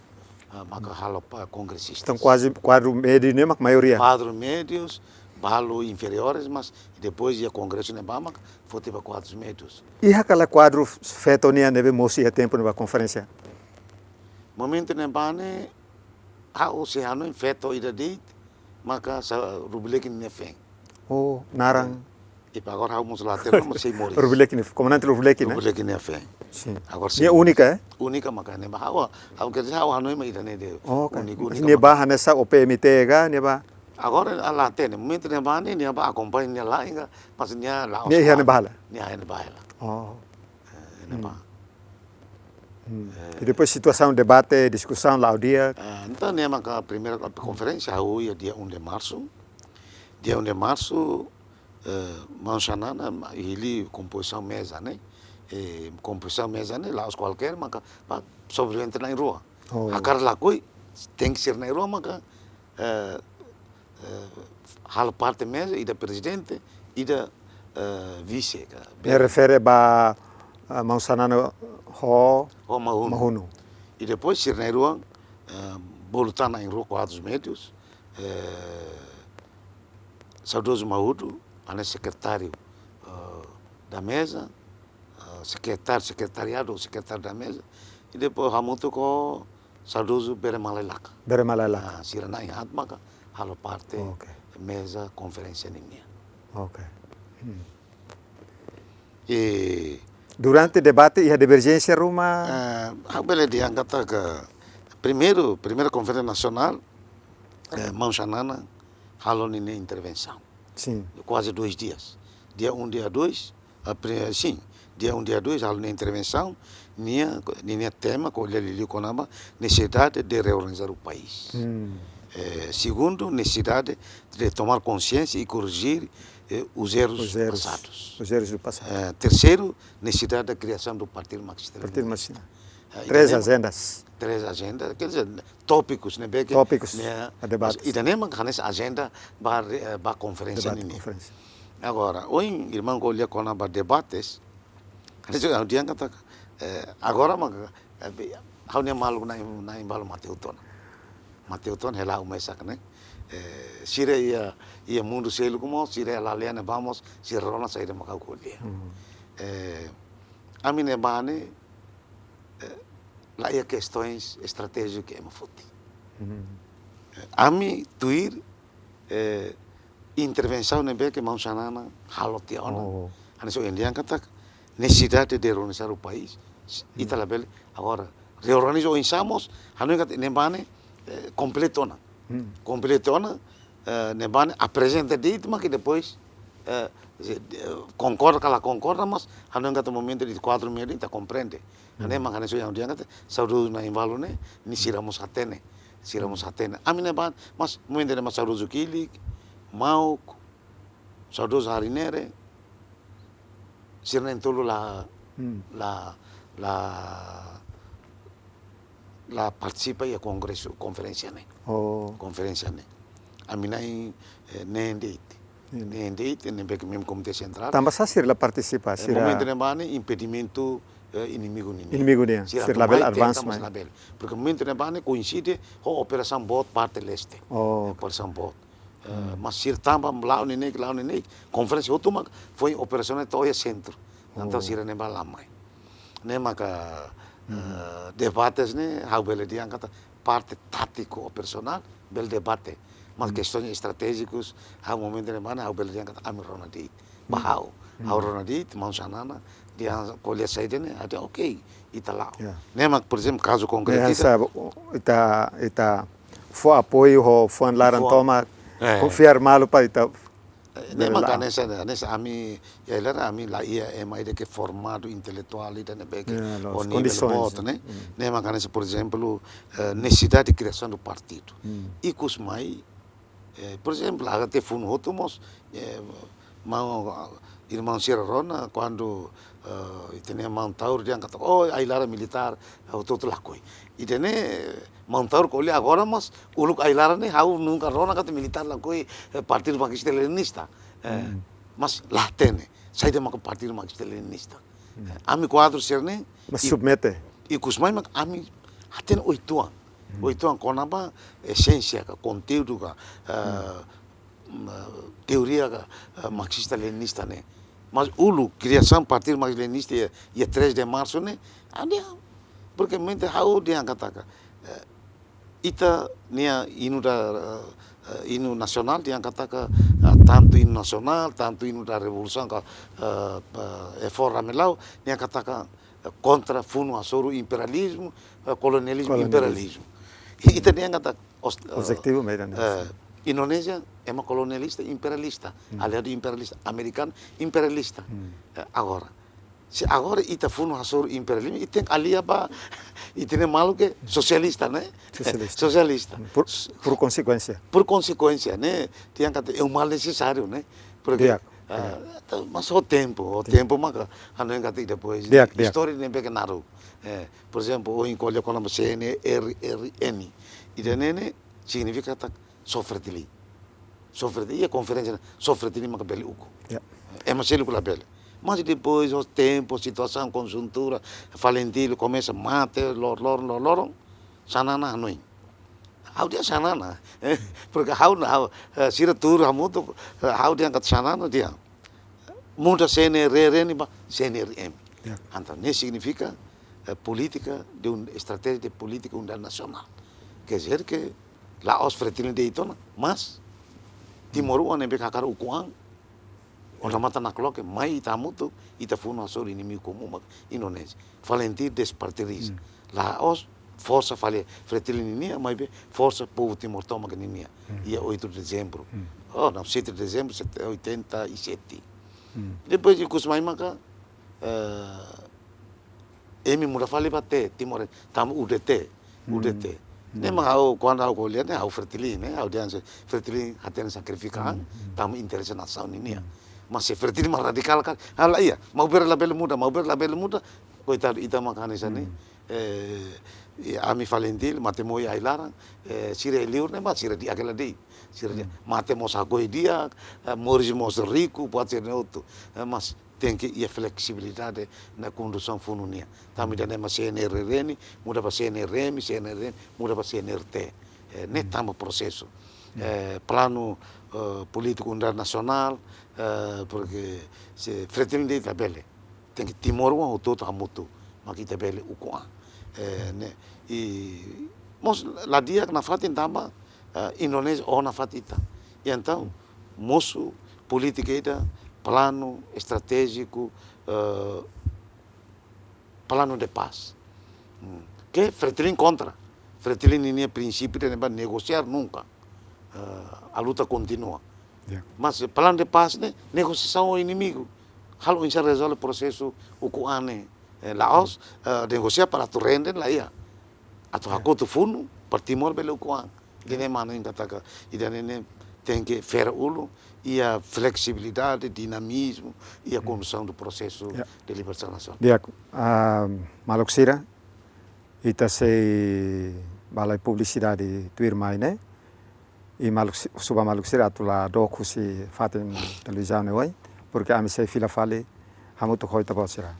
Ah, maka halo ba kongresista. Entaun, kuaze kuadru médiu ne'e mak maioria? Kuadru médius, balu inferiores, mas depois iha kongresu ne'ebá mak foti ba kuadrus médius. Iha ka lae kuadru feto nian ne'ebé mosu iha tempu ne'ebá konferénsia? Momentu ne'ebá ne'e, ha'u sei hanoin feto ida de'it, maka sa-, Rubileque nia feen. Oh, naran. Ipa agora ha'u mós la hatene, mas sei moris. Rubileque nia, komandante Rubileque, ne'e? Rubileque nia feen. Sin. Agora sei moris. Nia únika, eh? Únika maka ne'ebá. Ha'u, ha'u, quer dizer, ha'u hanoin mak ida-ne'e de'it. Oh, ok. Úniku, únika nia maka. Bá hanesan O P M T ka, nia bá? Agora nia la hatene, momentu ne'ebá ne'e, nia bá akompaña nia la'en ka, mas nia la'ós. Nia iha ne'ebá hela? Nia iha ne'ebá hela. Oh. Eh, ne'ebá. Hmm. Eh. E depois situasaun, debate, diskusaun, la'o di'ak. Eh, entaun, ne'e maka primeira konferénsia, ha'u iha dia um de março. Dia um de março, eh, maun Xanana, ma-, hili kompozisaun meza ne'e. Eh, kompozisaun meza ne'e, la'ós kualkér, maka, ba, sobrevivente na'in-rua. Oh. Hakarak lakohi, tenke sira na'in-rua, maka, eh, eh, halo parte meza, ida prezidente, ida, eh, vise, ka. Ne'e refere ba, eh, maun Xanana ho, ho Mahunu. Mahunu. E depois, sira na'in-rua, eh, bolu tan na'in-rua quadros médios, eh, saudozu Mahunu, hanesan sekretáriu, eh, da meza, eh, sekretáriu, sekretariadu, sekretáriu da meza, e depois hamutuk ho saudozu Bere Malailaka. Bere Malailaka. Ah, sira na'in-haat maka halo parte, oke, meza konferénsia ninian. Oke. Hmm. E durante debate iha diverjénsia ruma? Eh, ha'u bele dehan katak primeiru, primeira konferénsia nasionál, eh, maun Xanana halo ninia intervensaun. Sin. Kuaze dois dias. Dia um, dia dois, ah, pri-, sin. Dia um, dia dois, halo ninia intervensaun, nia, ninia tema, ko'alia liuliu kona-ba nesesidade de reorganizar o país. Hmm. Eh, segundu, nesesidade de tomar consciência e corrigir, eh, os erros, os erros, passados. Os erros do passado. Eh, terceiro, nesesidade da criação do Partido Marxista Partido Leninista. Marxista. Eh, três, ida-ne'e, agendas. Três agendas, quer dizer, tópikus, ne'ebé ke, tópikus, ne'e, a debate. Ida-ne'e mak hanesan ajenda ba re-, ba konferénsia, debate, ninian. Konferénsia. Agora, ohin, irmaun ko'alia kona-ba debates, hanesan ha'u dehan katak, eh, agora mak, eh, be-, ha'u-nia maluk na'in, na'in-balu mate hotu ona. Mate hotu ona, hela uma esa ka ne'e. Eh, sira iha, iha mundu seluk mós, sira iha lalehan ne'ebá mós, sira rona saida mak ha'u ko'alia. Hmm. Eh, ami ne'ebá ne'e, eh, la iha kestaun estratéjika ema foti. Hmm. Eh, ami tuir, eh, intervensaun ne'ebé ke maun Xanana halo tiha ona. Oh. Hanesan ohin dehan katak, nesesidade de reorganizar o país. Hmm. Ita labele, agora, reorganiza oinsá mós, hanoin katak ne'ebá ne'e, eh, kompletu ona. Hmm. Kompletu ona, eh, ne'ebá ne'e aprezenta de'it, mak depois, eh, se, eh, konkorda ka la konkorda, mas hanoin katak momentu de quatro mil ita komprende. Hmm. Ne'e mak hanesan ohin dehan katak, saudozu na'in-balu ne'e, nia sira mós hatene, sira mós hatene. Ami ne'ebá, mas momentu ne'e mak saudozu Kilik, Mauk, saudozu Harinere, sira na'in-tolu la, hmm, la, la, la partisipa iha kongresu, konferénsia ne'e. Oh. Konferénsia ne'e. Ami na'in, eh, neen de'it. Hmm. Neen de'it, ne'ebé ke membru Komité Sentrál. Tanba sá sira la partisipa, eh, sira momentu ne'ebá ne'e impedimentu, eh, inimigu ninian. Inimigu nian. Sira, sira atu labele mai, advance tenta, mas mai. Labele. Porke momentu ne'ebá ne'e koinside ho operasaun boot parte leste. Oh. Eh, operasaun boot. Eh, hmm, mas sira tanba la'o neineik, la'o neineik. Konferénsia hotu mak foin operasionál to'o iha sentru. Entaun, oh, sira ne'ebá la mai. Ne'e maka, hmm, eh, debates ne'e, ha'u bele dehan katak parte tátiku operasionál, bele debate. Mas, hmm, kestaun estratéjikus, ha'u momentu ne'ebá ne'e, ha'u bele dehan katak ami rona de'it. Ba, hmm, ha'u, hmm, ha'u rona de'it, maun Xanana, dehan ko'alia saida ne'e, ha'u dehan, oke, ita la'o. Ya. Ne'e mak, por ezemplu, kazu konkretu, ya, ita, sa-, ita, ita fó apoiu ho fuan laran, fuan, tomak, eh, konfirma malu para ita. Eh, ne'e mak, bele la'o. Hanesan, hanesan ami, iha ai-laran ami la iha ema ida ke formadu intelektuál ida ne'ebé ke, ya, loos, ho nivel, kondisoens, boot, ya, ne'e. Hmm. Ne'e mak hanesan, por ezemplu, eh, nesesidade de kriasaun do partidu. Hmm. Ikus mai, eh, por ezemplu, agora ita funu hotu mós, eh, maun, irmaun sira rona, kuandu, eh, ita-nia maun Taur dehan katak, oh, ai-laran militár, eh, hotu-hotu lakohi. Ida-ne'e, maun Taur ko'alia agora, mas uluk ai-laran ne'e, ha'u nunka rona katak militár lakohi, eh, Partidu Marxista Leninista. Eh, hmm, mas la hatene, saida mak Partidu Marxista Leninista. Hmm. Eh, ami kuadru sira-ne'e, mas i-, submete. Ikus mai mak ami hatene oituan. Hmm. Oituan kona-ba esénsia ka, konteúdu ka, eh, hmm, mm, eh, teoria ka, eh, Marxista Leninista ne'e. Mas uluk, kriasaun Partidu Marxista Leninista iha, iha três de Março ne'e, ha'u dehan, porke momentu ha'u dehan katak, eh, ita-nia inu da, eh, inu nasionál dehan katak, eh, tantu inu nasionál, tantu inu da revolusaun ka, eh, eh, Efó Ramelau, dehan katak, eh, kontra funu hasoru imperializmu, eh, kolonializmu, kolonializmu, imperializmu. Ita dehan katak, os-, eh, objetivu, eh, Indonézia ema kolonialista, imperialista, aliadu imperialista, amerikanu imperialista. Eh, agora, se agora ita funu hasoru imperialismu, ita tenke alia ba, ita-nia maluk ke sosialista, ne'e? Sosialista. Sosialista. Por, por konsekuénsia. Por konsekuénsia, ne'e? Dehan katak é um mal necessário, ne'e? Porque, di'ak, ah, di'ak. Mas ho tempu, ho tempu maka, anu yang kata depois, di'ak, di'ak, istória ne'ebé ke naruk. Eh, por ezemplu, ohin ko'alia kona-ba C N R R N. Ida-ne'e ne'e signifika katak só Fretilin. Só Fretilin, iha konferénsia ne'e, só Fretilin maka bele ukun. Ya. Ema seluk labele. Mas depois, ho tempu, situasaun, konjuntura, Falintil komesa mate, lor, lor, lor, loron, Xanana hanoin. Ha'u dehan Xanana, eh, porque ha'u, ha'u, eh, sira tuur hamutuk, eh, ha'u dehan katak Xanana dehan. Muda C N R R N ba C N R M. Ya. Entaun, ne'e signifika, eh, polítika de un-, estratéjia de polítika unidade nasionál. Quer dizer que la'ós Fretilin de'it ona, mas timoroan ne'ebé hakarak ukun an, odamatan nakloke, mai ita hamutuk, ita funu hasoru inimigu komún mak Indonézia. Falintil despartidariza. Mm. La'ós forsa fali Fretilin ninia, maibé forsa povu Timor tomak ninia. Mm. Iha oito de dezembro. Mm. Oh, não, sete de dezembro, sete, oitenta e sete. Mm. Depois de ikus mai maka, eh, imi muda fali ba T, Timor, tama U D T, U D T. Mm. Ne'e mak ha'u, kuandu ha'u ko'alia ne'e, ha'u Fretilin, ne'e, ha'u dehan se Fretilin hatene sakrifika an, mm, mm, tama interese nasaun ninia. Mm. Mas se Fretilin mak radikál karik, ah, laiha, Maubere labele muda, Maubere labele muda, koitadu ita mak hanesan ne'e. Mm. Eh, i ami Falintil, mate-moe iha ai-laran, eh, sira iha liur ne'e, mas sira di'ak hela de'it. Sira di'ak. Mm. Mate mós hakoi di'ak, eh, moris mós riku, buat sira-ne'e hotu. Eh, mas tenke iha fleksibilidade iha kondusaun funu nian. Tama ida-ne'e mak C N R R N, muda ba C N R M, C N R M, muda ba C N R T. Eh, ne'e, hmm, tama prosesu. Hmm. Eh, planu, eh, polítiku unidade nasionál, eh, porque se Fretilin de'it labele. Tenke timoroan hotu-hotu hamutuk, mak ita bele ukun an. Eh, hmm, ne'e, i mós la di'ak nafatin tanba, eh, Indonézia oho nafatin ita. I entaun, mosu polítika ida, planu estratéjiku, eh, planu de pás. Hmm. Ke Fretilin kontra. Fretilin ninia prinsípiu ida ne'ebá negosiar nunka. Eh, a luta kontinua. Ya. Mas planu de pás ne'e negosiasaun ho inimigu. Halo oinsá rezolve prosesu ukun an ne'e. Eh, la'ós, eh, negosiar para atu rende, laiha. Atu, ya, hakotu funu, para Timor bele ukun an. Ida-ne'e mak ha'u hanoin katak, ida-ne'e ne'e tenke fera ulun, iha fleksibilidade, dinamizmu, iha, hmm, kondusaun do prosesu, ya, de libertasaun nasionál. Di'ak, ah, maluk sira, ita sei bá lai publisidade tuirmai ne'e, i maluk si-, husu ba maluk sira atu la dook husi fatin televizaun ne'e oin, porque ami sei fila fali hamutuk ho ita-boot sira.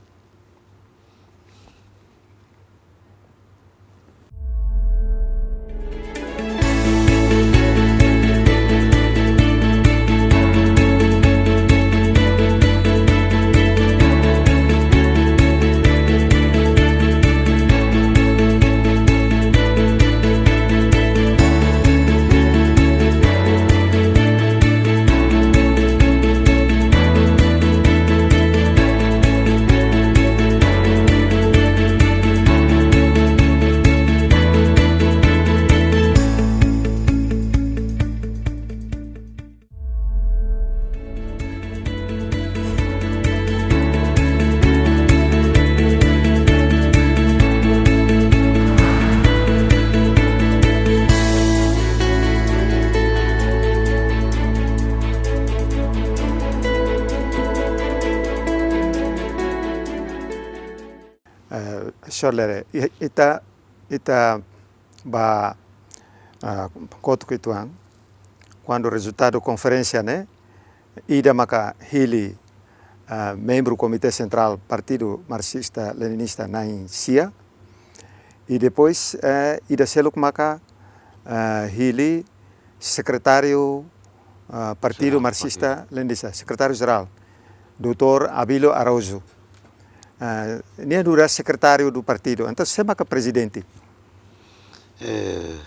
Eh, Sr. Lere, i-, ita, ita ba, ah, kotuk uitoan, kuandu rezultadu konferénsia ne'e, ida maka hili, ah, membru Komité Sentrál Partidu Marxista Leninista na'in sia, i depois, eh, ida seluk maka, eh, hili sekretáriu, ah, Partidu Jerál Marxista Partidu. Leninista, sekretáriu jerál, doutór Abílio Araújo. Ah, nia nu'udar sekretáriu do partidu. Entaun, sé maka prezidente? Eh,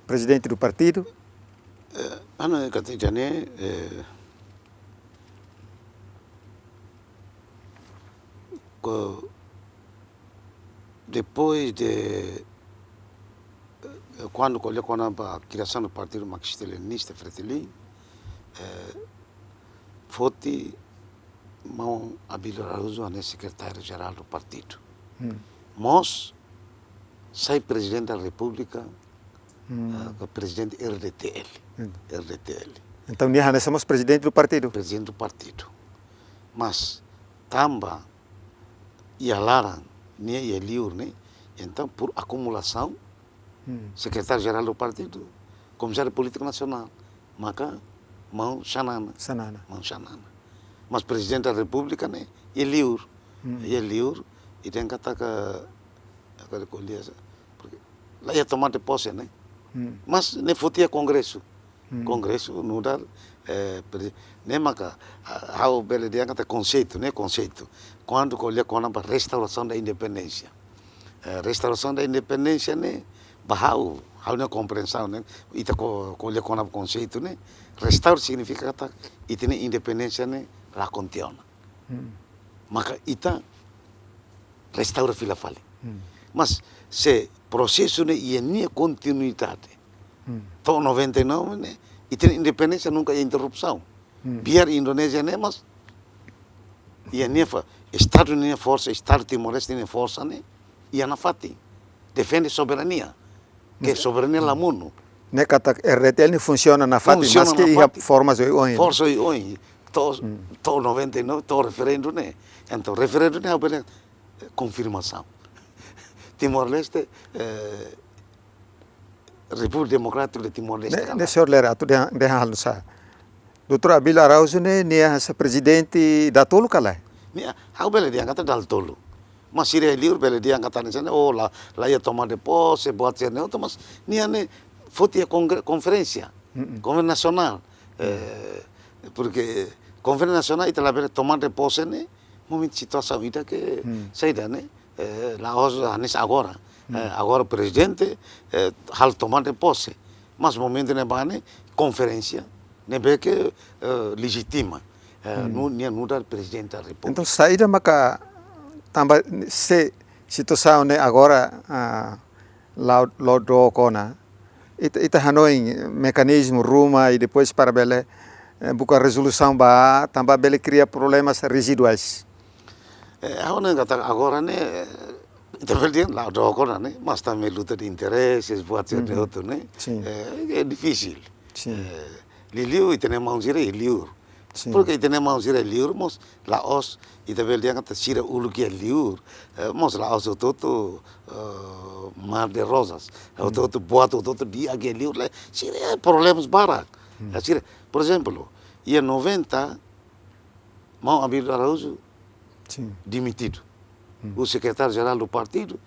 prezidente do partidu? Eh, anu, katak ida-ne'e, eh, ko-, depois de Kuandu ko'alia kona-ba kriasaun do partidu Marxista-Leninista Fretilin, eh, foti maun Abílio Araújo hanesan sekretáriu jerál do partidu. Hmm. Mós sai Prezidente da Repúblika, Hmm. eh, ka prezidente R D T L. Hmm. R D T L. Entaun, nia hanesan mós prezidente do partidu? Prezidente do partidu. Mas tanba iha laran, nia iha liur ne'e, entaun, por akumulasaun, Hmm. Sekretáriu Jerál do Partidu, Komisáriu Polítiku Nasionál, maka maun Xanana. Xanana. Maun Xanana. Mas Prezidente da Repúblika ne'e iha liur. Hmm. Iha liur, ita dehan katak, agora ko'alia, porque la iha tomada de posse, ne'e? Hmm. Mas ne'e foti iha Kongresu. Hmm. Kongresu nu'udar, eh, pre-, ne'e maka, ah, ha'u bele dehan katak konseitu, ne'e konseitu. Kuandu ko'alia kona-ba restaurasaun da independénsia. Eh, restaurasaun da independénsia ne'e, ba ha'u, ha'u-nia komprensaun ne'e, ita ko-, ko'alia kona-ba konseitu ne'e, restaura signifika katak ita-nia independénsia ne'e la kontinua. Hmm. Maka ita restaura fila fali. Hmm. Mas se prosesu ne'e iha nia kontinuidade, Hmm. to'o noventa e nove ne'e, ita-nia independénsia nunka iha interrupsaun. Hmm. Biar Indonézia ne'e, mas iha nia fó-, Estadu nia forsa, Estadu Timor-Leste nia forsa ne'e iha nafatin. Defende soberania. Ke Hmm. soberania la monu. Ne'e katak R D T L ne'e funsiona nafatin, Funsiona maski iha nafatin. formas oioin. Forsa oioin. To'o, Hmm. to'o noventa e nove, to'o referendu ne'e. Entaun, referendu ne'e, ha'u bele, eh, konfirmasaun. Timor-Leste, eh, Repúblika Demokrátika de Timor-Leste, Ne'e, kalan. ne'e, señór Lere, atu dehan, dehan halo sa. Doutór Abílio Araújo ne'e, nia hanesan prezidente datoluk ka lae? Nia, ha'u bele dehan katak datoluk. Mas sira iha liur bele dehan katak hanesan ne'e, oh, la, la iha tomada de posse, buat sira-ne'e hotu, mas nia ne'e foti iha kongre-, konferénsia, Mm-mm. konferénsia nasionál. Eh, porque konferénsia nasionál ita labele tomada de posse ne'e, momentu situasaun ida ke Hmm. saida ne'e, eh, la'ós hanesan agora. Hmm. Eh, agora prezidente, eh, halo tomada de posse. Mas momentu ne'ebá ne'e konferénsia ne'ebé ke, eh, lejitima. Eh, Hmm. nu-, nia nu'udar Prezidente da Repúblika. Entaun, saida maka tanba se situasaun ne'e agora, ah, la'o, la'o dook ona, ita, ita hanoin mekanizmu ruma i depois para bele, eh, buka rezolusaun ba, tanba bele kria problemas reziduais. Eh, ha'u hanoin katak agora ne'e, eh, ita bele dehan la'o dook ona ne'e, mas tanba luta de intereses, buat sira-ne'e Mhm. hotu ne'e. Sin. Eh, é difísil. Sin. Eh, liuliu ita-nia maun sira iha liur. Sin. Porque ita-nia maun sira iha liur, mós la'ós, ita bele dehan katak sira uluk iha liur, eh, mós la'ós hotu-hotu, eh, mar de rosas. Hmm. Hotu-hotu buat, hotu-hotu di'ak iha liur, lae, sira iha problemas barak. Hmm. Eh, sira, por ezemplu, iha noventa, maun Abílio Araújo Sin. dimitidu. Hmm. O sekretáriu jerál do partidu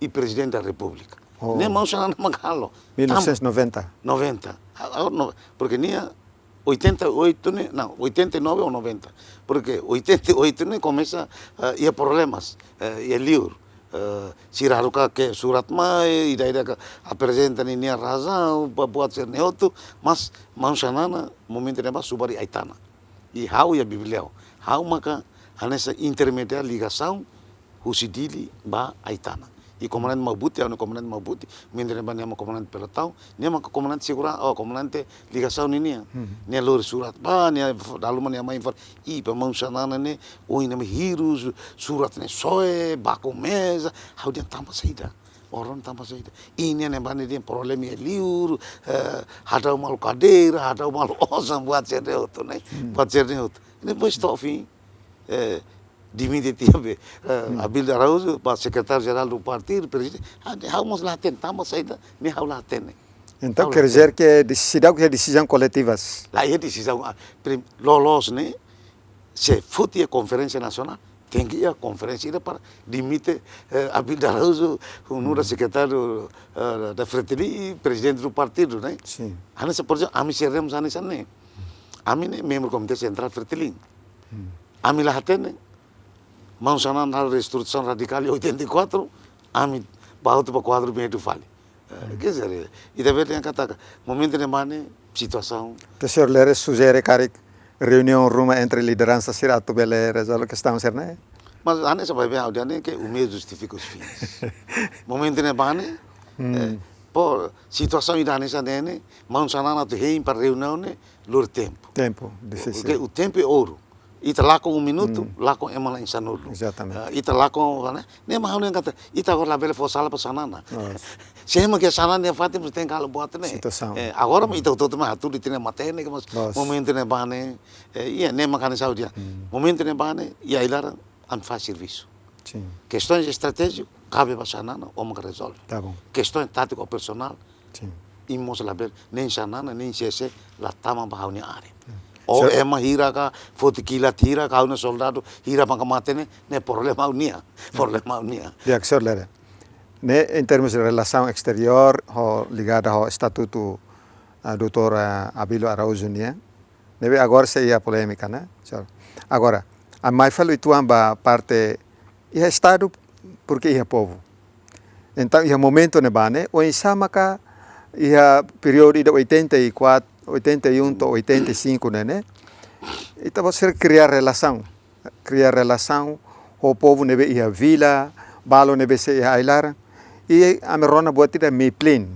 i Prezidente da Repúblika. Oh. Ne'e maun Xanana mak halo. Mil novecentos e noventa. Noventa. Ah, ah, no, porque nia oitenta e oito ne'e, não, oitenta e nove ou noventa. Porque oitenta e oito ne'e komesa, eh, iha problemas, eh, iha liur. Eh, sira haruka ke'e surat mai, ida-idak aprezenta ninia razaun, ba buat sira-ne'e hotu, mas maun Xanana momentu ne'ebá subar iha Aitana. I ha'u iha Bibilleu. Ha'u maka hanesan intermediáriu ligasaun husi Dili ba Aitana. I komandante Mabuti, ha'u-nia komandante Mabuti, momentu ne'ebá nia mak komandante pelotaun, nia mak komandante seguransa, oh, komandante ligasaun ninian. Hmm. Nia lori surat ba, nia f-, dala ruma nia mai informa, i, ba maun Xanana ne'e, ohin ne'e mai hirus, surat ne'e soe, baku meza, ha'u dehan tanba saida. Oron tanba saida. I nia ne'ebá ne'e dehan problema iha liur, eh, hadau malu kadeira, hadau malu osan, buat sira-ne'e hotu ne'e. Hmm. Buat sira-ne'e hotu. Depois to'o fim, eh, dimite tiha be, eh, Hmm. Abílio Araújo ba sekretáriu jerál do partidu, prezidente. Ah, ne'e ha'u mós la hatene, tanba saida, ne'e ha'u la hatene. Entaun, Ha'u la quer dizer hatene. que desi-, seidauk iha desizaun koletivas? La iha desizaun, ah, prim-, loloos ne'e, se foti iha konferénsia nasionál, tenke iha konferénsia ida para dimite, eh, Abílio Araújo, nu'udar Hmm. sekretáriu, eh, da Fretilin i prezidente do partidu, ne'e? Sin. Hanesan, por ezemplu, ami sira dehan hanesan ne'e. Ami ne'e membru Komité Sentrál Fretilin. Hmm. Ami la hatene, maun Xanana halo reestruturasaun radikál iha oitenta e quatro, ami bá hotu ba kuadru medu fali. Eh, Hmm. quer dizer, ita bele dehan katak, momentu ne'ebá ne'e situasaun. Entaun señór Lere sujere karik reuniaun ruma entre lideransa sira atu bele rezolve kestaun sira-ne'e? Mas hanesan baibain ha'u dehan ne'e que o meio justifika os fins. Momentu ne'ebá ne'e, Hmm. eh, Pô, situasaun ida hanesan ne'e ne'e, maun Xanana atu hein para reuniaun ne'e, lori tempu. Tempu, difisil. Porque o tempo é ouro. Ita lakon um minutu, lakon ema na'in sanulu. Exatamente. Ah, ita lakon, ne'e, ne'e mak ha'u hanoin katak, ita agora labele fó sala ba Xanana. Loos. Se ema ke Xanana nia fatin, mesti tenke halo buat ne'e. Situasaun. Eh, agora ita hotu-hotu mak hatudu ita-nia matenek, mas momentu ne'ebá ne'e, eh, iha, ne'e mak hanesan ha'u dehan. Momentu ne'ebá ne'e, iha ai-laran, ami faz servisu. Sin. Kestaun estratéjiku, kabe ba Xanana, o maka rezolve. Tá bom. Kestaun tátiku ou personál, sin, imi mós labele, nein Xanana, nein C C, la tama ba ha'u-nia área. O ema hira ka, foti kilat hira ka, ha'u-nia soldadu hira maka mate ne'e, ne'e problema ha'u-nia, problema ha'u-nia. Di'ak, señór Lere. Ne'e, em termos de relação exterior, ho ligada ho estatutu, ah, doutór, ah, Abílio Araújo nian. Ne'ebé agora sei iha polémika, ne'e? So, agora, ami mai fali uitoan ba parte iha Estadu, porque iha povu. Entaun, iha momentu ne'ebá ne'e, oinsá maka iha períodu ida oitenta e quatro, oitenta e um to'o oitenta e cinco ne'e, ne'e? Ita-boot sira kria relasaun, kria relasaun ho povu ne'ebé iha vila, balu ne'ebé sei iha ai-laran. I ami rona buat ida MEPLIN,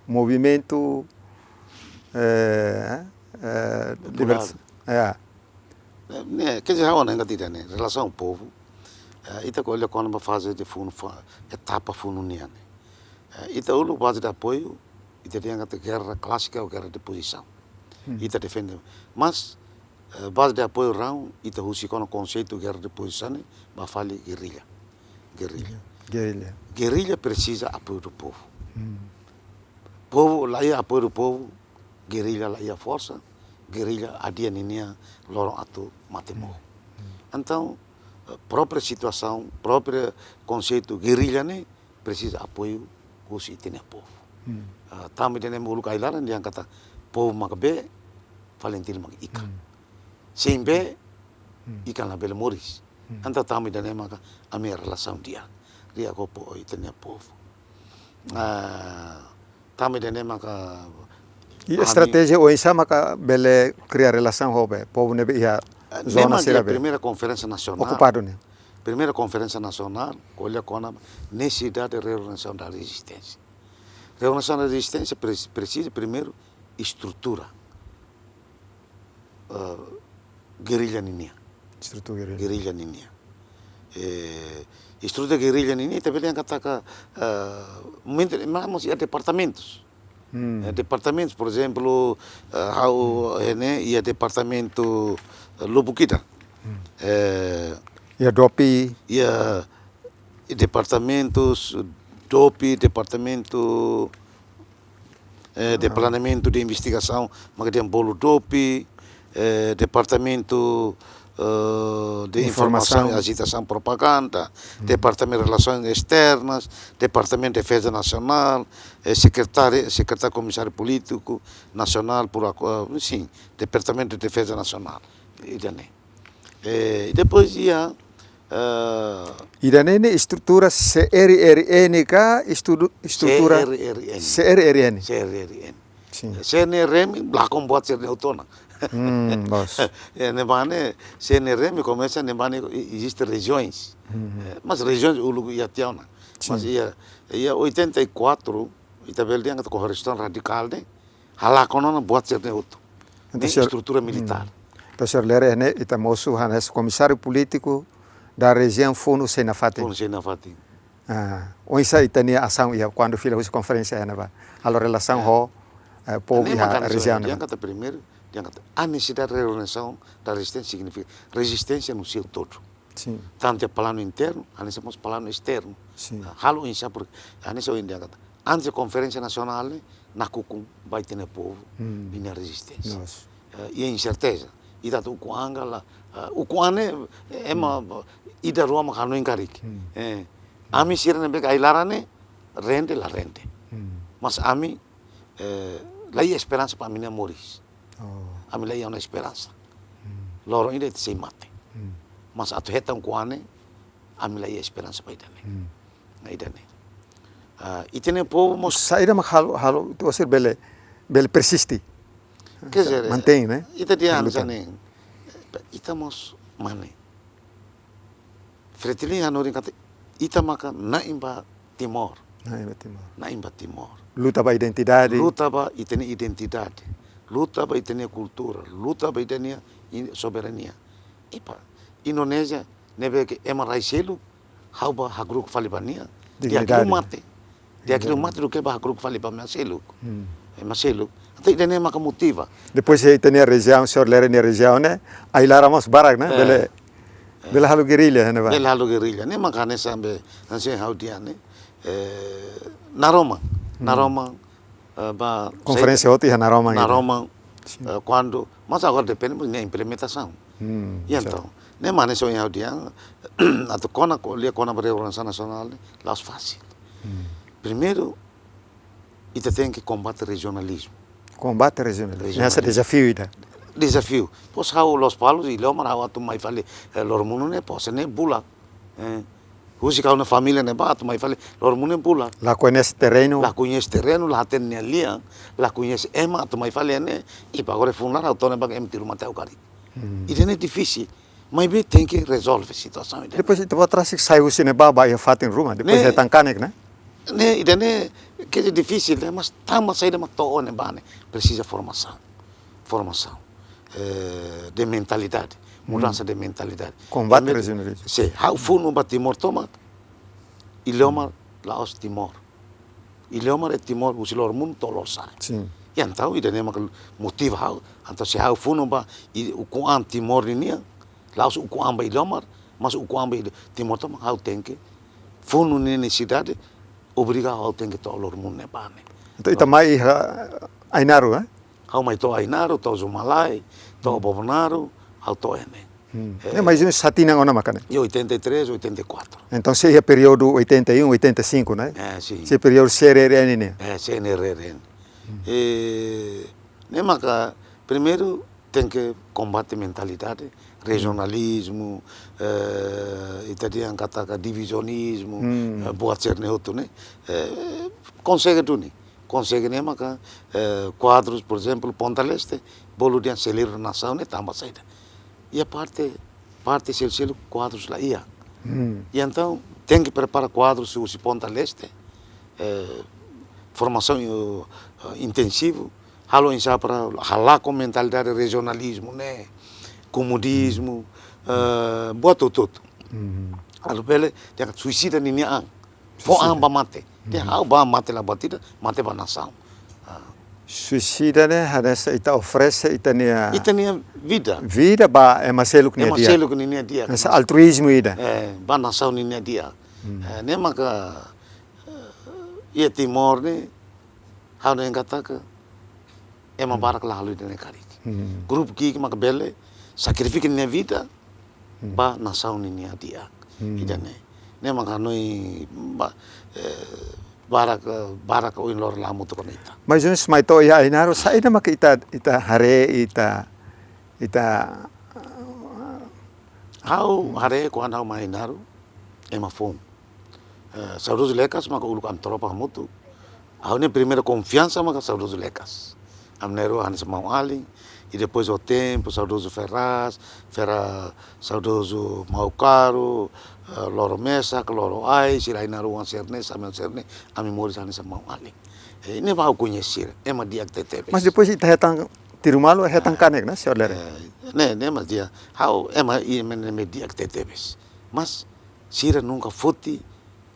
Movimentu, eh, eh, Populár. Libert-, ya. Eh, ne'e, ke dizer, ha'u hanoin katak ida-ne'e, relasaun ho povu, eh, ita ko'alia kona-ba faze de funu, fa-, etapa funu nian ne'e. Eh, ita uluk baze de apoiu, ita dehan katak gerra klásika ou gerra de pozisaun. Hmm. Ita defende. Mas, eh, baze de apoiu raan, ita husi kona konseitu gerra de pozisaun ne'e, ba fali gerrilla. Gerrilla. Gerrilla. Gerrilla presiza apoiu do povu. Hmm. Povu la iha apoiu do povu, gerrilla la iha forsa, gerrilla hadi'a ninia loron atu mate mohu. Hmm. Entaun, eh, própria situasaun, própria konseitu gerrilla ne'e presiza apoiu husi ita-nia povu. Hmm. Ah, tanba ida-ne'e mak uluk ai-laran dehan katak povu maka bee, FALINTIL maka ikan. Hmm. Sein bee, hmm, ikan labele moris. Hmm. Entaun tanba ida-ne'e maka ami-nia relasaun di'ak, di'ak ho po-, ita-nia povu. Ah, tanba ida-ne'e maka, i ami estratéjia oinsá maka bele kria relasaun ho be, povu ne'ebé iha, eh, zona ne'e mak sira iha be primeira konferénsia nasionál. Okupadu ne'e. Primeira konferénsia nasionál, ko'alia kona-ba nesesidade de reorganização da resistência. Reorganização da resistência pre-, presiza primeiru estrutura, eh, gerrilla ninian. Estrutura gerrilla. Gerrilla ninian. Eh, estrutura gerrilla ninian, ita bele dehan katak, eh, momentu ne'e mós iha departamentus. Hmm. Eh, departamentus, por ezemplu, eh, ha'u, eh, ne'e, iha departamentu, eh, lubuk ida. Hmm. Eh, iha DOPI. Iha departamentus, DOPI, departamentu, eh, de, ah, planeamentu de investigasaun, maka dehan bolu DOPI, eh, departamentu, eh, de informasaun, informasaun, ajitasaun, propaganda, hmm, departamentu relasaun esternas, departamentu defeza nasionál, eh, sekretáriu, sekretáriu komisáriu polítiku nasionál, por aco-, eh, sin, departamentu de defeza nasionál. Ida-ne'e. Eh, depois iha, eh, ida-ne'e ne'e estrutura C R R N ka estudu-, estrutura C R R N. C R R N. C R R N. Sin. C N R M, lakon buat sira-ne'e hotu ona. Hmm, loos. Eh, ne'ebá ne'e, C N R M komesa ne'ebá ne'e e-, eziste rejiaun. Hmm. Eh, mas rejiaun uluk iha tiha ona. Sin. Mas iha, iha oitenta e quatro, ita bele dehan katak korrupsaun radikál ne'e, halakon ona buat sira-ne'e hotu. Entaun, ne'e señór, estrutura militár. Hmm. Entaun, señór Lere, ne'e ita mosu hanesan komisáriu polítiku da rejiaun funu sei nafatin. Funu sei nafatin. Ah, oinsá ita-nia asaun iha kuandu fila husi konferénsia iha ne'ebá? Halo relasaun, ya, ho, eh, povu iha rejiaun ne'ebá. Ne'e mak hanesan dehan katak primeiru, dehan katak a nesesidade de reorganização da resistência signifika rezisténsia no seu todo. Sin. Tantu iha planu internu, hanesan mós planu esternu. Sin. Ah, halo oinsá, porque hanesan ohin dehan katak, antes konferénsia nasionál ne'e nakukun ba ita-nia povu, hmm, ninia rezisténsia. Loos. Eh, iha inserteza. Ita atu ukun an ka lae, eh, ukun an ne'e, eh, ema, hmm, ida rua mak hanoin karik. Hmm. Eh, ami sira ne'ebé iha ai-laran ne'e, rende la rende. Hmm. Mas ami, eh, la iha esperansa ba ami-nia moris. Oh. Ami la iha ona esperansa. Hmm. Loron ida ita sei mate. Hmm. Mas atu hetan ukun an ne'e, ami la iha esperansa ba ida-ne'e. Hmm. Ne'e ida-nean. Ah, ita-nia povu mós. Saida mak halo, halo ita-boot sira bele, bele persiste. Ke dizer, mantein, ne'e? Ita dehan, luta, hanesan ne'e. Ita mós mane. Fretilin hanorin katak ita maka na'in ba Timor. Na'in ba Timor. Na'in ba Timor. Luta ba identidade. Luta ba ita-nia identidade. Luta ba ita-nia kultura. Luta ba ita-nia in-, soberania. Epá, Indonézia, ne'ebé ke ema rai seluk, ha'u bá hakru'uk fali ba nia. Dignidade. Di'ak liu mate. Di'ak liu mate duké bá hakru'uk fali ba ema seluk. Hmm. Ema seluk. Entaun ida-ne'e maka motiva. Depois ita-nia rejiaun, señór Lere nia rejiaun ne'e, ai-laran mós barak ne'e, eh, bele, eh, bele halo gerrilla ne'ebá. Bele halo gerrilla. Ne'e maka hanesan be, hanesan ha'u dehan ne'e, eh, naroman. Hmm. Naroman, eh, ba, konferénsia hotu iha naroman ida. Naroman, sin, eh, kuandu, mas agora depende mós nia implementasaun. Hmm, sin. Entaun, ne'e maka hanesan ohin ha'u dehan, atu kona, ko'alia kona-ba reorganizasaun nasionál ne'e, la'ós fasil. Hmm. Primeiru, ita tenke kombate rejionalizmu. Kombate rejionalizmu. Rejionalizmu. Hanesan dezafiu ida. Dezafiu. Depois ha'u Lospalos, Iliomar, ha'u atu mai fali, eh, Loromonu ne'e, pose ne'e bulak. Eh, husik ha'u-nia família ne'ebá atu mai fali Loromonu ne'e bulak. La koñese terrenu. La koñese terrenu, la hatene nia lian, la koñese ema atu mai fali ne'e, i pa agora funar ha'u to'o ne'ebá ema tiru mate ha'u karik. Hmm. Ida-ne'e difisil. Maibé tenke rezolve situasaun ida. Depois ita-boot rasik sai husi ne'ebá ba iha fatin ruma, depois ne'e hetan kanek, ne'e? Ne'e, ida-ne'e, ke difisil, ne'e, mas tanba saida mak to'o ne'ebá ne'e, presiza formasaun. Formasaun, eh, de mentalidade, mudansa de mentalidade. Kombate rejionalizmu. Se ha'u funu ba Timor tomak, Iliomar la'ós Timor. Iliomar é Timor, husi Loromonu to'o Lorosa'e. Sin. I entaun, ida-ne'e maka motiva ha'u. Entaun, se ha'u funu ba, i ukun an Timor ninian, la'ós ukun an ba Iliomar, mas ukun an ba Ili-, Timor tomak ha'u tenke funu ninia nesesidade, obriga ha'u tenke to'o Loromonu ne'ebá ne'e. Entaun, ita mai iha Ainaro, eh? Ha'u mai to'o Ainaro, to'o Zumalae, to'o Bobonaro, ha'u to'o ne'e. Hmm. Eh, ne'e mais ou menus sá tinan ona maka ne'e? Em oitenta e três, oitenta e quatro. Entaun, sei iha períodu oitenta e um, oitenta e cinco, ne'e? Eh, sin. Sei períodu C R R N ne'e? Eh, C N R R N. Hmm. Eh, ne'e maka, primeiru, tenke kombate mentalidade, rejionalizmu, eh, ita dehan katak divizionizmu, hmm, eh, buat sira-ne'e hotu ne'e. Eh, konsege duni. Konsege ne'e maka, eh, kuadrus, por ezemplu, Ponta Leste, bolu dehan seliro nasaun ne'e tanba saida. Iha parte, parte seluk-seluk kuadrus la iha. Hmm. I entaun, tenke prepara kuadrus husi Ponta Leste, eh, formasaun, eh, intensivu, halo oinsá para halakon mentalidade rejionalizmu ne'e, komodizmu, eh, buat hotu-hotu. Hmm. Halo bele, dehan suisida ninia an. Fó an ba mate. Dehan ha'u bá mate la buat ida, mate ba nasaun. Ah. Suisida ne'e hanesan ita oferese ita-nia, ita-nia vida. Vida ba ema seluk nia di'ak. Ema seluk ninia di'ak. Hanesan altruizmu ida. Eh, ba nasaun ninia di'ak. Hmm. Eh, ne'e maka, eh, iha Timor ne'e, ha'u hanoin katak, ema barak la halo ida-ne'e karik. Hmm. Grupu ki'ik maka bele sakrifika nia vida, hmm, ba nasaun ninia di'ak. Hmm. Ida-ne'e. Ne'e maka hanoin ba, eh, barak, eh, barak ohin loron la hamutuk ho ita. Mais ou menus mai to'o iha Ainaro, saida maka ita, ita haree, ita, ita, ha'u haree kuandu ha'u mai Ainaro, ema foun. Eh, saudozu Lekas maka uluk ami tropa hamutuk. Ha'u-nia primeira konfiansa maka saudozu Lekas. Ami na'in-rua hanesan maun-alin. I depois ho tempu, saudozu Ferraz, Ferra-, saudozu Maukaru, eh, Loro Mesak, Loro Ai, sira Ainaro oan sira-ne'e, Samuel sira-ne'e, ami moris hanesan maun-alin. Eh, ne'ebá ha'u koñese sira, ema di'ak tebetebes. Mas depois ita hetan tiru malu, hetan kanek, ne'e, señór Lere? Eh, ne'e, ne'e mas dehan, ha'u, ema, i, ema, ema di'ak tebetebes. Mas, sira nunka foti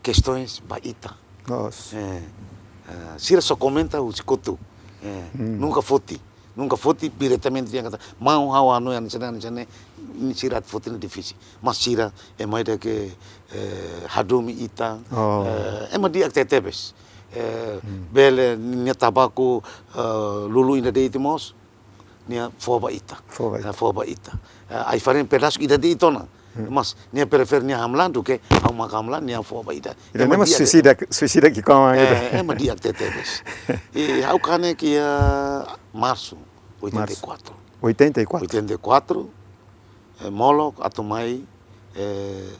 kestaun ba ita. Loos. Eh, eh, sira só komenta husi kotuk. Eh, hmm, nunka foti. Nunka foti diretamente dehan katak, maun ha'u anu yang sana, sana, sira atu foti ne'e difisil. Mas sira, ema ida ke, eh, hadomi ita, oh, eh, ema di'ak tebetebes. Eh, hmm, bele nia tabaku, eh, lulun ida de'it mós, nia fó ba ita. Fó ba ita. Eh, fó ba ita. Eh, ai-farin pedasu ida de'it ona. Hmm. Mas, nia prefere nia hamlaha duké ha'u mak hamlaha, nia fó ba ita. Ida-ne'e ema di'ak suisida, suisida ki'ikoan ida. Eh, ema di'ak tebetebes. I ha'u kanek iha Marsu, oitenta e quatro. Marsu. Oitenta e quatro. Oitenta e quatro, eh, molok atu mai, eh,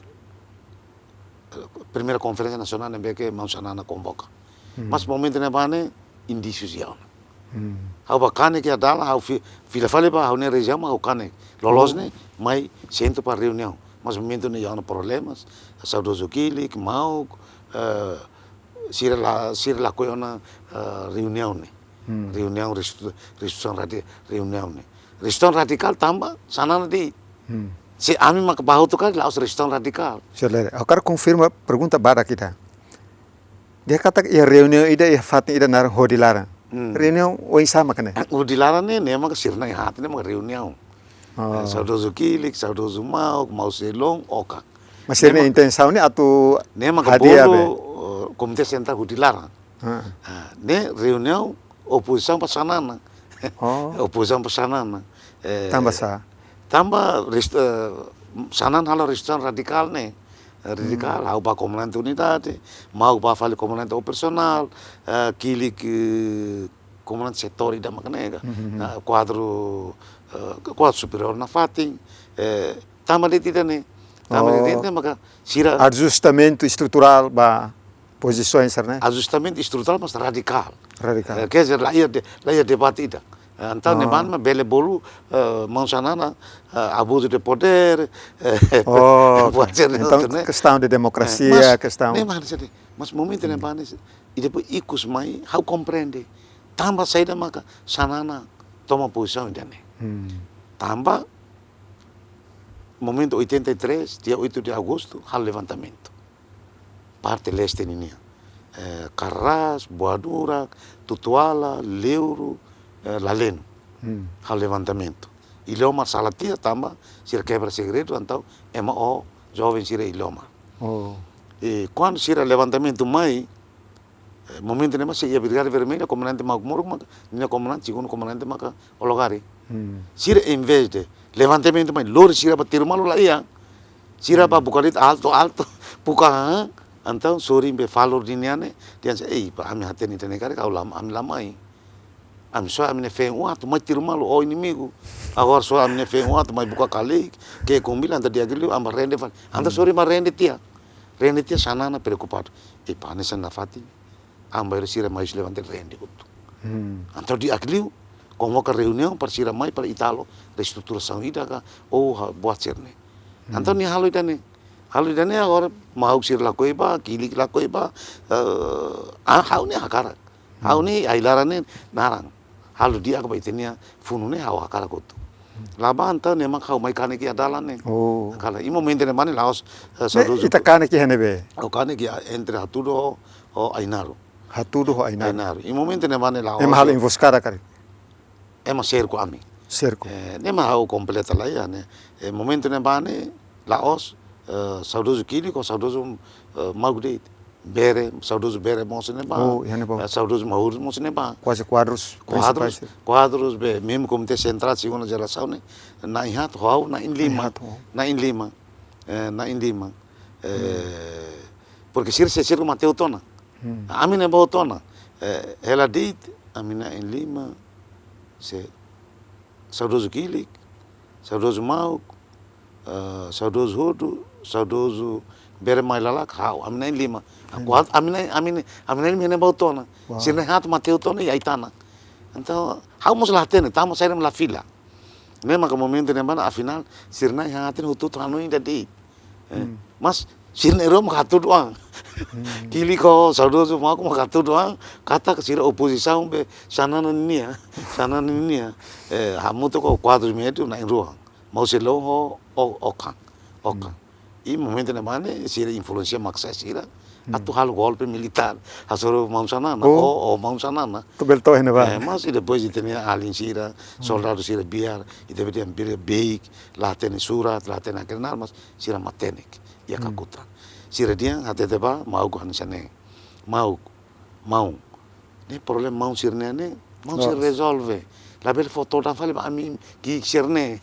primeira konferénsia nasionál ne'ebé ke maun Xanana konvoka. Hmm. Mas momentu ne'ebá ne'e indísius iha ona. Hmm. Ha'u bá kanek iha dalan, ha'u fi-, fila fali ba ha'u-nia rejiaun, ha'u kanek. Loloos ne'e, mai senta para reuniaun. Mas momentu ne'e iha ona problemas, saudozu Kilik, Mauk, eh, Sira la, sira lakohi ona, eh, reuniaun ne'e. Hmm. Reuniaun restu-, restituisaun radi-, reuniaun ne'e. Restituisaun radikál tanba Xanana de'it. Hmm. Se ami maka bá hotu karik la'ós restituisaun radikál. Sira lere. Ha'u hakarak konfirma pergunta badak ida. Dehan katak iha reuniaun ida iha fatin ida naran Hodi Laran. Hmm. Reuniaun oinsá maka ne'e? Ah, Hodi Laran ne'e, ne'e maka sira na'in-haat ne'e maka reuniaun. Oh. Eh, saudozu Kilik, saudozu Mauk, Mao Selong, Okan. Mas ne'e sira-nia ma-, intensaun ne'e atu ne'e maka hadi'a bolu, be, eh, Komité Sentrál Hodi Laran. Ah. Ah, ne'e reuniaun opozisaun ba Xanana. Oh. Opozisaun ba Xanana. Eh, tanba sá? Tanba rest-, eh, Xanana halo restituisaun radikál ne'e. Eh, radikál, hmm, ha'u ba komandante unidade, Mauk ba fali komandante operasionál, eh, Kilik, eh, komandante setór ida maka ne'e ka. Mhm, mhm. Ah, kuadru, eh, kuadru superiór nafatin, eh, tanba de'it ida-ne'e. Tanba de'it, oh, ida-ne'e maka sira ajustamentu estruturál ba pozisaun sira-ne'e? Ajustamentu estruturál mas radikál. Radikál. Eh, quer dizer, la iha de-, la iha debate ida. Eh, entaun, oh, ne'ebá mak bele bolu, eh, maun Xanana, eh, abuzu de podér, eh, oh, pode ser, entaun, ne'e, kestaun de demokrasia, eh, mas, kestaun, ne'e mak hanesan ne'e, mas momentu ne'ebá ne'e, i depois ikus mai, ha'u komprende. Tanba saida maka Xanana toma pozisaun ida-ne'e. Hmm. Tanba momentu oitenta e três, dia oito de agosto, halo levantamentu. Parte leste ninian. Eh, Karrás, Buadurak, Tutuala, Leuru, eh, Lalenu. Hmm. Halo levantamentu. Iliomar sala tiha tanba sira kebra segredu, entaun ema ho joven sira Iliomar. Oh. I kuandu sira levantamentu mai, eh, momentu ne'e mak sei iha Brigada Vermelha, komandante Mauk Moruk maka, ninia komandante, segundu komandante maka Ologari. Hmm. Sira envezde levantamentu mai, lori sira ba tiru malu la iha. Sira ba, hmm, buka de'it altu, altu, buka, ha? Entaun sorin be falur ninian ne'e, dehan se, "Ei, ba ami hatene ida-ne'e karik, ha'u la, ami la mai. Ami soe ami-nia feen-oan atu mai tiru malu, ó inimigu. Agora soe ami-nia feen-oan atu mai buka kaleik, ke kumbila anta di'ak liu, ami ba rende fali." Entaun, hmm, sorin ba rende tiha. Rende tiha Xanana preokupadu. "Ei, ba hanesan nafatin. Ami ba iha sira mai husi levante rende hotu." Hmm. Entaun di'ak liu, konvoka reuniaun para sira mai para ita halo reestruturasaun ida ka, ou ha-, buat sira-ne'e. Hmm. Entaun nia halo ida-ne'e. Halo ida-ne'e agora Mauk sira lakohi ba, Kilik lakohi ba, eh, ah, ha'u ne'e hakarak. Ha'u, hmm, ne'e ai-laran ne'e naran. Halo di'ak ba ita-nia funu ne'e ha'u hakarak hotu. Hmm. La ba entaun ne'e mak ha'u mai kanek iha dalan ne'e. Oh. Hakarak. I momentu ne'ebá ne'e la'ós, eh, ne'e saudozu ita kanek iha ne'ebé? Ha'u kanek iha entre Hatudu ho, ho Ainaro. Hatudu ho Ainaro. Ainaro. I momentu ne'ebá ne'e la'ós. Ema halo enboskada karik? Ema serku ami. Serku. Eh, ne'e mak ha'u kompleta la iha ne'e. Eh, momentu ne'ebá ne'e la'ós, eh, saudozu Kilik ho saudozu, eh, Mauk de'it. Bere, saudozu Bere mós ne'ebá. Oh, iha ne'ebá. Eh, saudozu Maur mós ne'ebá. Kuaze kuadrus, kuadrus prinsipais. Kuadrus be, mezmu Komité Sentrál Segunda Jerasaun ne'e, na'in-haat ho ha'u na'in-lima. Na'in-haat ho ha'u. Na'in-lima. Eh, na'in-lima. Eh, hmm, porke sira sei serku matenek ona. Hmm. Ami ne'e bá hotu ona. Eh, hela de'it, ami na'in-lima, se saudozu Kilik, saudozu Mauk, eh, saudozu Hodu, saudozu Bere Mailalak, ha'u, ami na'in-lima. Ah, hmm, kuat, ami na'in, ami na'in, ami na'in-lima ne'e bá hotu ona. Wow. Sira na'in-haat matenek ona iha ai-tanan. Entaun, ha'u mós la hatene, tanba saida mak la fila. Ne'e maka momentu ne'ebá ne'e, afinál, sira na'in-haat ne'e hotu-hotu hanoin ida de'it. Eh, hmm, mas sira na'in-rua maka hatudu an. Hmm. Kilik ho saudozu Mauk maka hatudu an, katak sira opozisaun be Xanana nian, Xanana nian. Eh, hamutuk ho kuadrus médiu na'in-rua. Mao Selong ho, ho, Okan. Okan. Hmm. I momentu ne'ebá ne'e sira influénsia maksa sira, hmm, atu halo golpe militár. Hasoru maun Xanana, oh, ho, ho maun Xanana. Atu bele to'o iha ne'ebá. Eh, mas i depois ita-nia alin sira, hmm, soldadu sira biar, ita bele biar beik, la hatene surat, la hatene akrenar, mas sira matenek iha, hmm, Kakutra. Sira dehan hatete ba Mauk hanesan ne'e. Mauk, maun. Ne'e problema maun sira-nian ne'e, maun sira, loos, rezolve. Labele fó todan fali ba ami ki'ik sira-ne'e.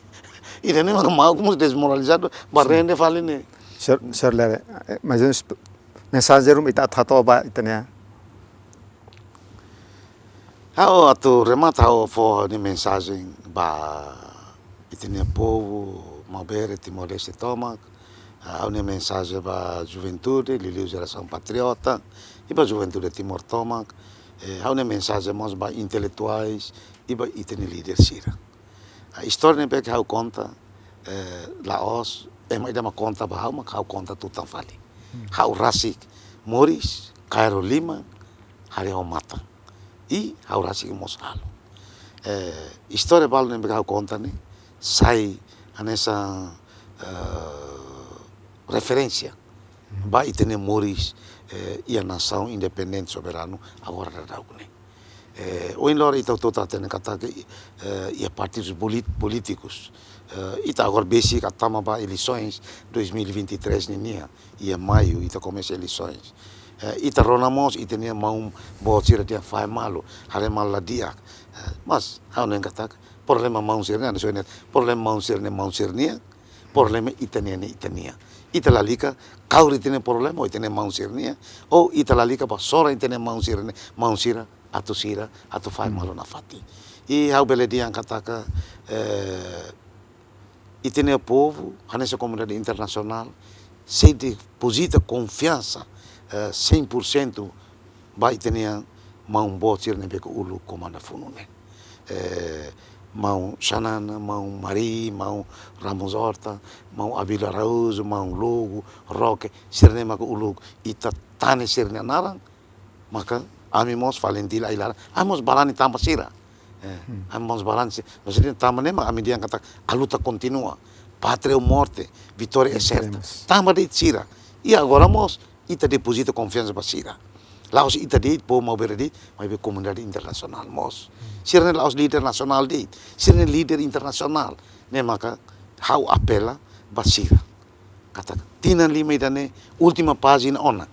Ida-ne'e maka Mauk mós dezmoralizadu, ba, sin, rende fali ne'e. Señór, señór Lere, eh, mais ou menos mensajen ruma ita atu hato'o ba ita-nia. Ha'u atu remata ha'u fó ha'u-nia mensajen ba ita-nia povu maubere Timor-Leste tomak. Ah, ha'u-nia mensajen ba juventude, liuliu jerasaun patriota, i ba juventude Timor tomak. Eh, ha'u-nia mensajen mós ba intelektuais, i ba ita-nia líder sira. Ah, istória ne'ebé ke ha'u konta, eh, la'ós ema ida mak konta ba ha'u, mak ha'u konta tutan fali. Hmm. Ha'u rasik moris, kaer ho liman, haree ho matan. I ha'u rasik mós halo. Eh, istória balu ne'ebé ha'u konta ne'e, sai hanesan, eh, referénsia ba ita-nia moris, eh, iha nasaun independente soberanu agora daudaun ne'e. Eh, ohin loron ita hotu hatene katak, eh, iha partidus polit-, polítikus. Eh, ita agora besik atu tama ba eleisoens dois mil e vinte e três ninian, iha maiu ita komesa eleisoens. Eh, ita rona mós ita-nia maun boot sira dehan fahe malu, haree malu la di'ak. Eh, mas ha'u hanoin katak, problema maun sira-nian, ha'u hanoin, problema maun sira-nian, maun sira-nian, problema ita-nian, ita-nian. Ita lalika kaer ita-nia problema ho ita-nia maun sira-nian, ou ita lalika bá sora ita-nia maun sira-nian, maun sira, atu sira, atu fahe malu nafatin. I ha'u bele dehan katak, eh, ita-nia povu, hanesan komunidade internasionál, sei depozita konfiansa, eh, cem por cento ba ita-nia maun boot sira ne'ebé ke uluk komanda funu ne'e. Eh, maun Xanana, maun Mari, maun Ramos Horta, maun Abílio Araújo, maun Logo, Roque, sira-ne'e mak uluk ita tane sira-nia naran, maka ami mós fali tiha lai laran, ami mós barani tama sira. Eh, ami mós barani si-, maksudnya tama ne'e mak ami dehan katak, a luta continua, pátria ou morte, vitória é certa. Tama de'it sira. I agora mós, ita depozita konfiansa ba sira. La'ós ita de'it, povu Maubere de'it, maibé komunidade internasionál mós. Sira-ne'e la'ós líder nasionál de'it, sira-ne'e líder internasionál. Ne'e maka ha'u apela ba sira. Katak, tinan lima ida-ne'e, última pájina ona.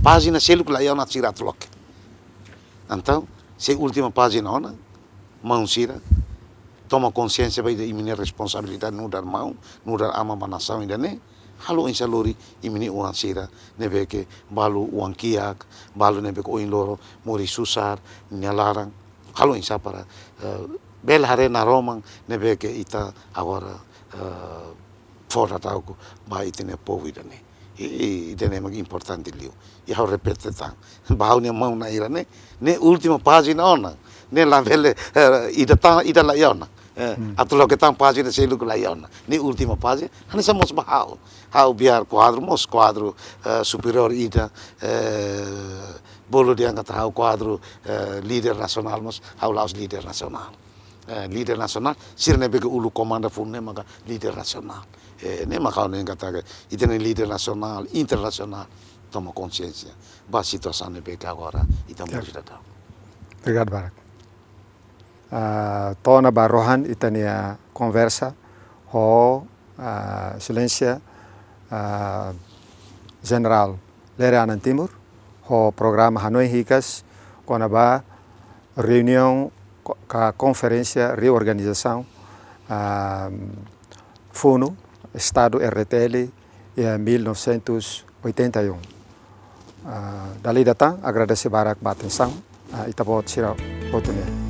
Pájina seluk laiha ona sira atu loke. Entaun, se última pájina ona, maun sira toma konsiénsia ba ita-nia responsabilidade nu'udar maun, nu'udar aman ba nasaun ida-ne'e, halo oinsá lori imi-nia oan sira, ne'ebé ke balu oan kiak, balu ne'ebé ke ohin loron moris susar, nia laran, halo oinsá para, eh, bele haree naroman ne'ebé ke ita agora, eh, fó daudauk ba ita-nia povu ida-ne'e. I, i, ida-ne'e mak importante liu. I ha'u repete tan. Ba ha'u-nia maun na'in-sira ne'e, ne'e última pájina ona. Ne'e labele, eh, ida tan, ida laiha ona. Eh, atu loke tan pájina seluk laiha ona. Ne'e última pájina. Hanesan mós ba ha'u. Ha'u biar kuadru mós kuadru, eh, superiór ida, eh, bolu dehan katak ha'u kuadru, eh, líder nasionál mós, ha'u la'ós líder nasionál. Eh, líder nasionál, sira ne'ebé ke uluk komanda funu ne'e maka líder nasionál. Eh, ne'e maka ha'u hanoin katak, ita-nia líder nasionál, internasionál, toma konsiénsia ba situasaun ne'ebé ke agora ita moris daudaun. Obrigadu barak. Ah, to'o ona ba rohan ita-nia konversa ho, ah, Exelénsia, ah, Jenerál Lere Anan Timur, ho programa Hanoin Hikas kona-ba reuniaun ko-, ka konferénsia reorganizasaun, ah, funu Estadu R D T L iha mil novecentos e oitenta e um. Ah, dala ida tan, agradese barak ba atensaun, ah, ita-boot sira hotu nian.